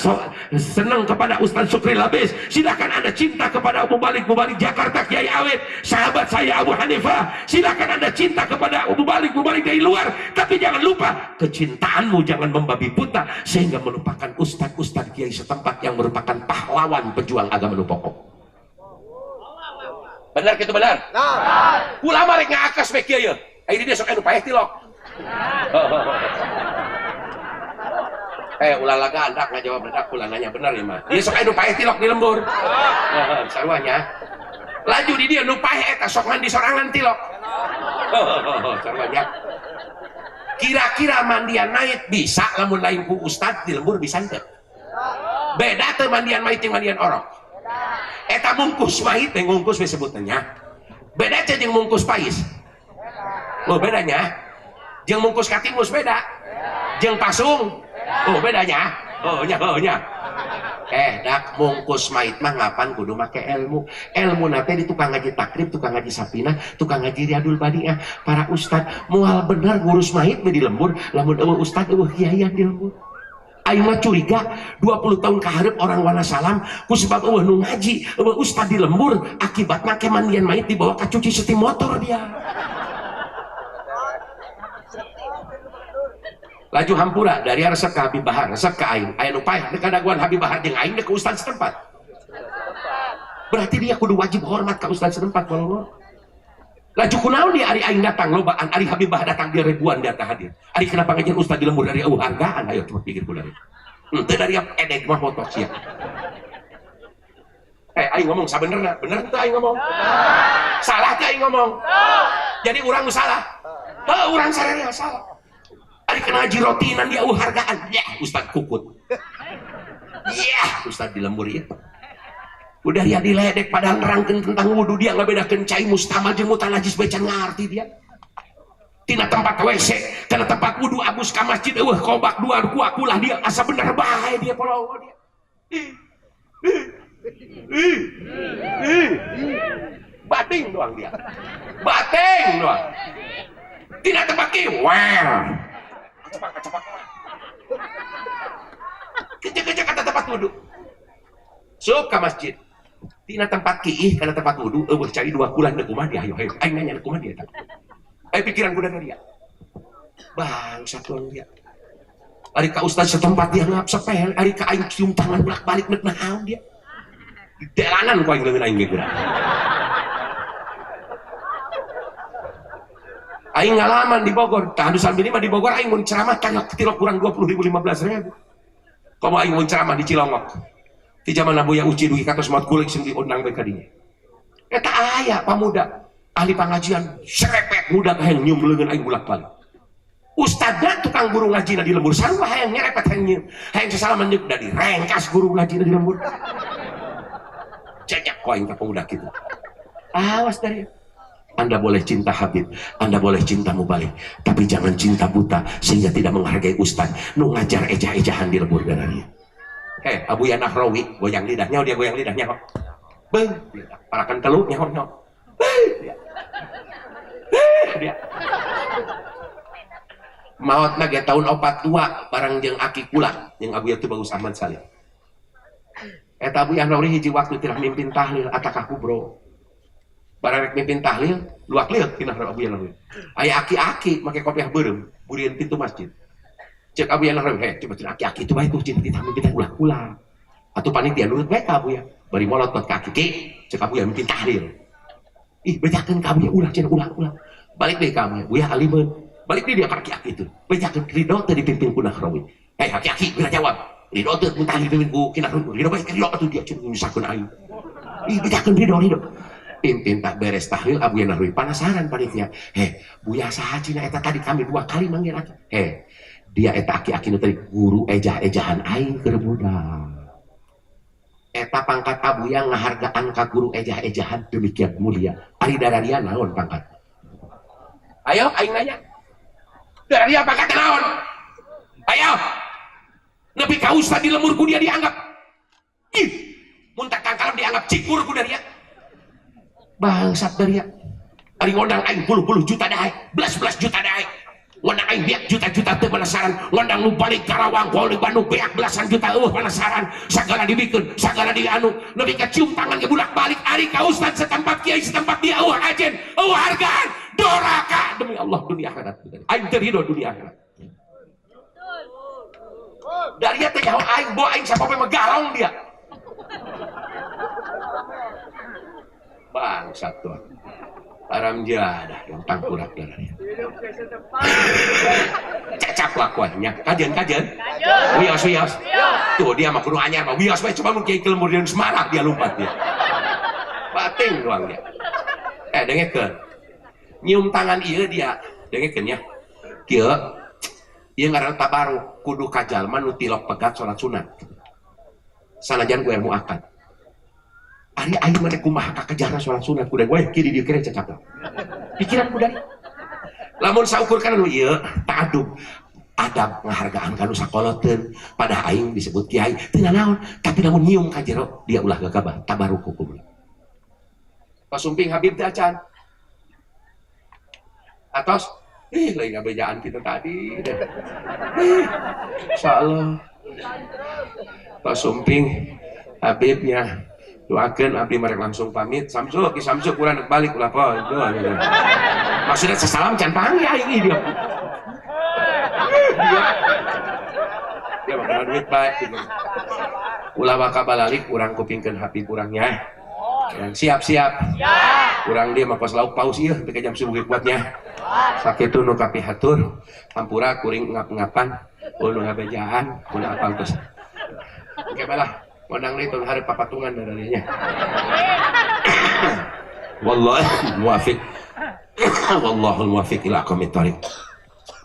senang kepada Ustaz Sukri Labis, silahkan Anda cinta kepada Abu Balik Mubalik Jakarta Kiai Awet, sahabat saya Abu Hanifah, silahkan Anda cinta kepada Abu Balik Mubalik dari luar, tapi jangan lupa kecintaanmu jangan membabi buta sehingga melupakan ustadz-ustadz kiai setempat yang merupakan pahlawan pejuang agama nu pokok. Benar gitu benar? Nah. Ulama rek ngaakas bae kieu ye. Ayeuna dia sok anu paeh tilok. Ulah laga andak ngajawab bedak ulah nanya bener ya mah. Dia sok anu paeh tilok di lembur. Sarua nya. Laju di dia nu paeh eta sok mandi sorangan tilok. Sarua nya. Kira-kira mandian mayit bisa lamun lain ku ustad di lembur bisa teu? Beda teu mandian mayit jeung mandian orok. Eta mungkus mayit teh ngungkus we sebutannya. Beda teh jeung mungkus pais. Oh bedanya. Jeung mungkus katimus beda. Jeung pasung. Oh bedanya. Oh nya oh nya. Dak mungkus mayit mah ngapan kudu make ilmu. Ilmu nate di tukang ngaji takrib, tukang ngaji sapinah, tukang ngaji Riyadul Badiah. Para ustad moal bener ngurus mayit we di lembur, lamun eueuh ustad eueuh kiaian di lembur. Aing mah curiga 20 tahun kaharep orang Wanasalam ku sebab eueuh nu ngaji, eueuh ustad di lembur, akibatna ke mandian mayit dibawa ka cuci setim motor dia. Laju hampura dari resep ka Habib Bahar, resep ka aing. Aya nu paeh deuk kadaguan Habib Bahar jeung aing deuk ka ustad setempat. Berarti dia kudu wajib hormat ka ustad setempat kalau. Laju kunaon dia ari aing datang lobaan, ari Habib Bahar datang dia ribuan dia hadir. Ari kenapa ngajar ustad di lembur dari eueuh hargaan? Ayo coba pikir kula. Henteu dari edeg mah motor sia. Aing ngomong sabenerna, bener teu aing ngomong? Salah teu aing ngomong? Jadi urang nu salah. Heuh urang sararea salah. Ari kena ngaji rotinan dia eueuh hargaan. Yah, ustad kukut. Yah, ustad di lembur ieu. Udah dia diledek padahal nerangkeun tentang wudu dia ngabedakeun cai mustamal jeung mutanajis bae can ngarti dia. Tina tempat WC, tina tempat wudu abus ka masjid eueuh kobak dua ku akulah dia asa bener bae dia polowo dia. Ih. Ih. Ih. Ih. Bating doang dia. Bating doang. Tidak tempat ki, wer. Cepak cepak. Keje-keje kata tempat wudu. Sup ka masjid. Tina tempat kiih kana tempat wudu eueuh cai dua kulan deuk kumaha dia, hayo hayo. Aing nanya deuk kumaha dia eta. Pikiran kuda dia. Bangsat doang dia. Ari ka ustaz setempat dia ngap sepel, ari ka aing cium tangan bolak-balik nek naon dia. Delanan ku aing leungeun aing ge geura. Aing ngalaman di Bogor, tah anu salmini mah di Bogor aing mun ceramah tanggal tilok kurang 20.000 15.000. Komo aing mun ceramah di Cilongok. Di zaman Abuya Uci dugi katos maot kulik sing diundang bae ka dinya. Eta aya pamuda ahli pengajian serepet muda hayang nyium leungeun aing bolak-balik. Ustadna tukang guru ngajina di lembur sarua hayang nyerepet hayang nyium. Hayang sasalaman jeung da direngkas guru ngajina di lembur. Cecek ku aing ka pemuda kitu. Awas dari Anda boleh cinta Habib, Anda boleh cinta mubalik, tapi jangan cinta buta sehingga tidak menghargai ustad nu ngajar ejah-ejahan di lembur darahnya. Hei, Abuya Nahrawi goyang lidahnya, dia goyang lidahnya kok. Beuh, parakan telu nyaho nyaho. Beuh, dia. Beuh, dia. Maotna ge tahun 42 barang jeung aki kula jeung Abuya Tubagus Ahmad Salim. Eta Abuya Nahrawi hiji waktu tirah mimpin tahlil atakah kubro. Barang rek mimpin tahlil, luak liuk tina Abuya Nahrawi. Aya aki-aki make kopiah beureum, burian pintu masjid. Cek Abuya Nahrawi, heh, coba cek aki-aki itu bae tuh cing titah mimpin ulah-ulah. Atuh panitia nurut bae ka Abuya. Bari molotot ka aki, cek Abuya mimpin tahlil. Ih, bejakeun ka Abuya ulah cenah ulah-ulah. Balik deui ka Abuya, Buya alimeun. Balik deui dia ka aki-aki itu. Bejakeun ridho teu dipimpin ku Nahrawi. Hei, aki-aki geura jawab. Ridho teu mun tahlil dipimpin ku ki Nahrawi. Ridho bae ridho atuh dia cenah nyusahkeun aing. Ih, bejakeun ridho ridho. Pimpin tak beres tahlil Abuya Nahrawi penasaran panitia. Heh, Buya saha cina eta tadi kami dua kali manggil aki. Heh, dia eta aki-aki nu tadi guru ejah-ejahan aing keur budak. Eta pangkat Abuya ngahargaan ka guru ejah-ejahan demikian mulia. Ari dararia naon pangkat? Ayo aing nanya. Dararia pangkat naon? Ayo. Nepi ka ustad di lemur ku dia dianggap. Ih, mun tak kangkalem dianggap cikur ku daria. Bangsat daria. Ari ngondang aing puluh-puluh juta daek, belas-belas juta daek. Ngondang aing beak juta-juta teu penasaran, ngondang nu balik Karawang, di Bandung beak belasan juta eueuh penasaran, sagala dibikeun, sagala dianu, nepi ka cium tangan ge bolak-balik ari ka ustad setempat kiai setempat dia eueuh ajen, eueuh hargaan, doraka demi Allah dunia akhirat. Aing teu ridho dunia akhirat. Daria teh nyaho aing, bawa aing sapopoe mah garong dia. Bangsat tuh. Haram jadah yang tangkurak darahnya. Cecap lakuannya. Kajian kajian. Wios wios. Tuh dia mah kudu anyar mah wios we coba mun kiai kelembur di Semarang dia lompat dia. Bating doang dia. Dengekeun. Nyium tangan ieu dia. Dengekeun nya. Kieu ieu ngaranna tabaruk kudu ka jalma nu tilok pegat salat sunat. Sanajan ku ilmu akad. Ari aing mah teh kumaha kakejarna salat sunat kuda we kiri dieu kere cecap. Pikiran kuda. Lamun saukur kana nu ieu ta'adub adab ngahargaan ka nu sakoloteun pada aing disebut kiai teu nanaon tapi lamun nyium ka jero dia ulah gagabah tabaruk hukumna. Pasumping Habib teh acan. Atos ih lain ngabejaan kita tadi. Insyaallah. Pasumping Habibnya doakeun abdi marek langsung pamit. Samsu ki Samsu kurang balik ulah poe. Maksudnya sesalam can panggil aing ieu dia. Dia mah kena duit bae gitu. Ulah baka balalik urang kupingkeun Habib urangnya. Siap-siap. Urang dia mah kos lauk paus ieu sampai ka jam subuh ge kuatnya. Sakitu nu kapihatur, hampura kuring ngap-ngapan, nu ngabejaan, mun apal terus. Oke balah. Ngondang deui tong hareup papatungan darahnya. Wallahu muwafiq. Wallahul muwafiq ila aqwamit thariq.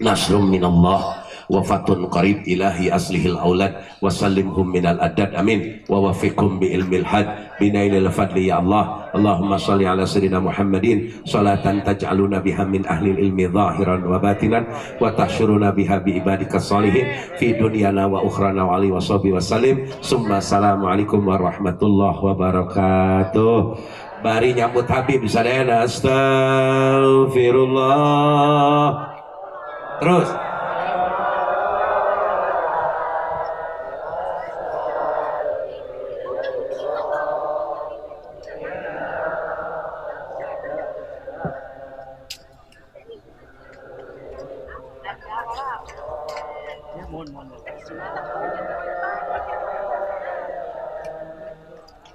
Nasrum minallah wa fatun qarib ilahi aslihil aulad wa sallimhum minal adad amin wa wafiqhum bi ilmil had binailil fadli ya Allah. Allahumma shalli ala sayyidina Muhammadin salatan taj'aluna biha min ahli ilmi zahiran wa batinan wa tahsyuruna biha bi ibadika salihin fi dunyana wa ukhrana wa alihi wa sahbihi wa sallim. Summa assalamu alaikum warahmatullahi wabarakatuh. Bari nyambut Habib sadayana, astagfirullah. Terus.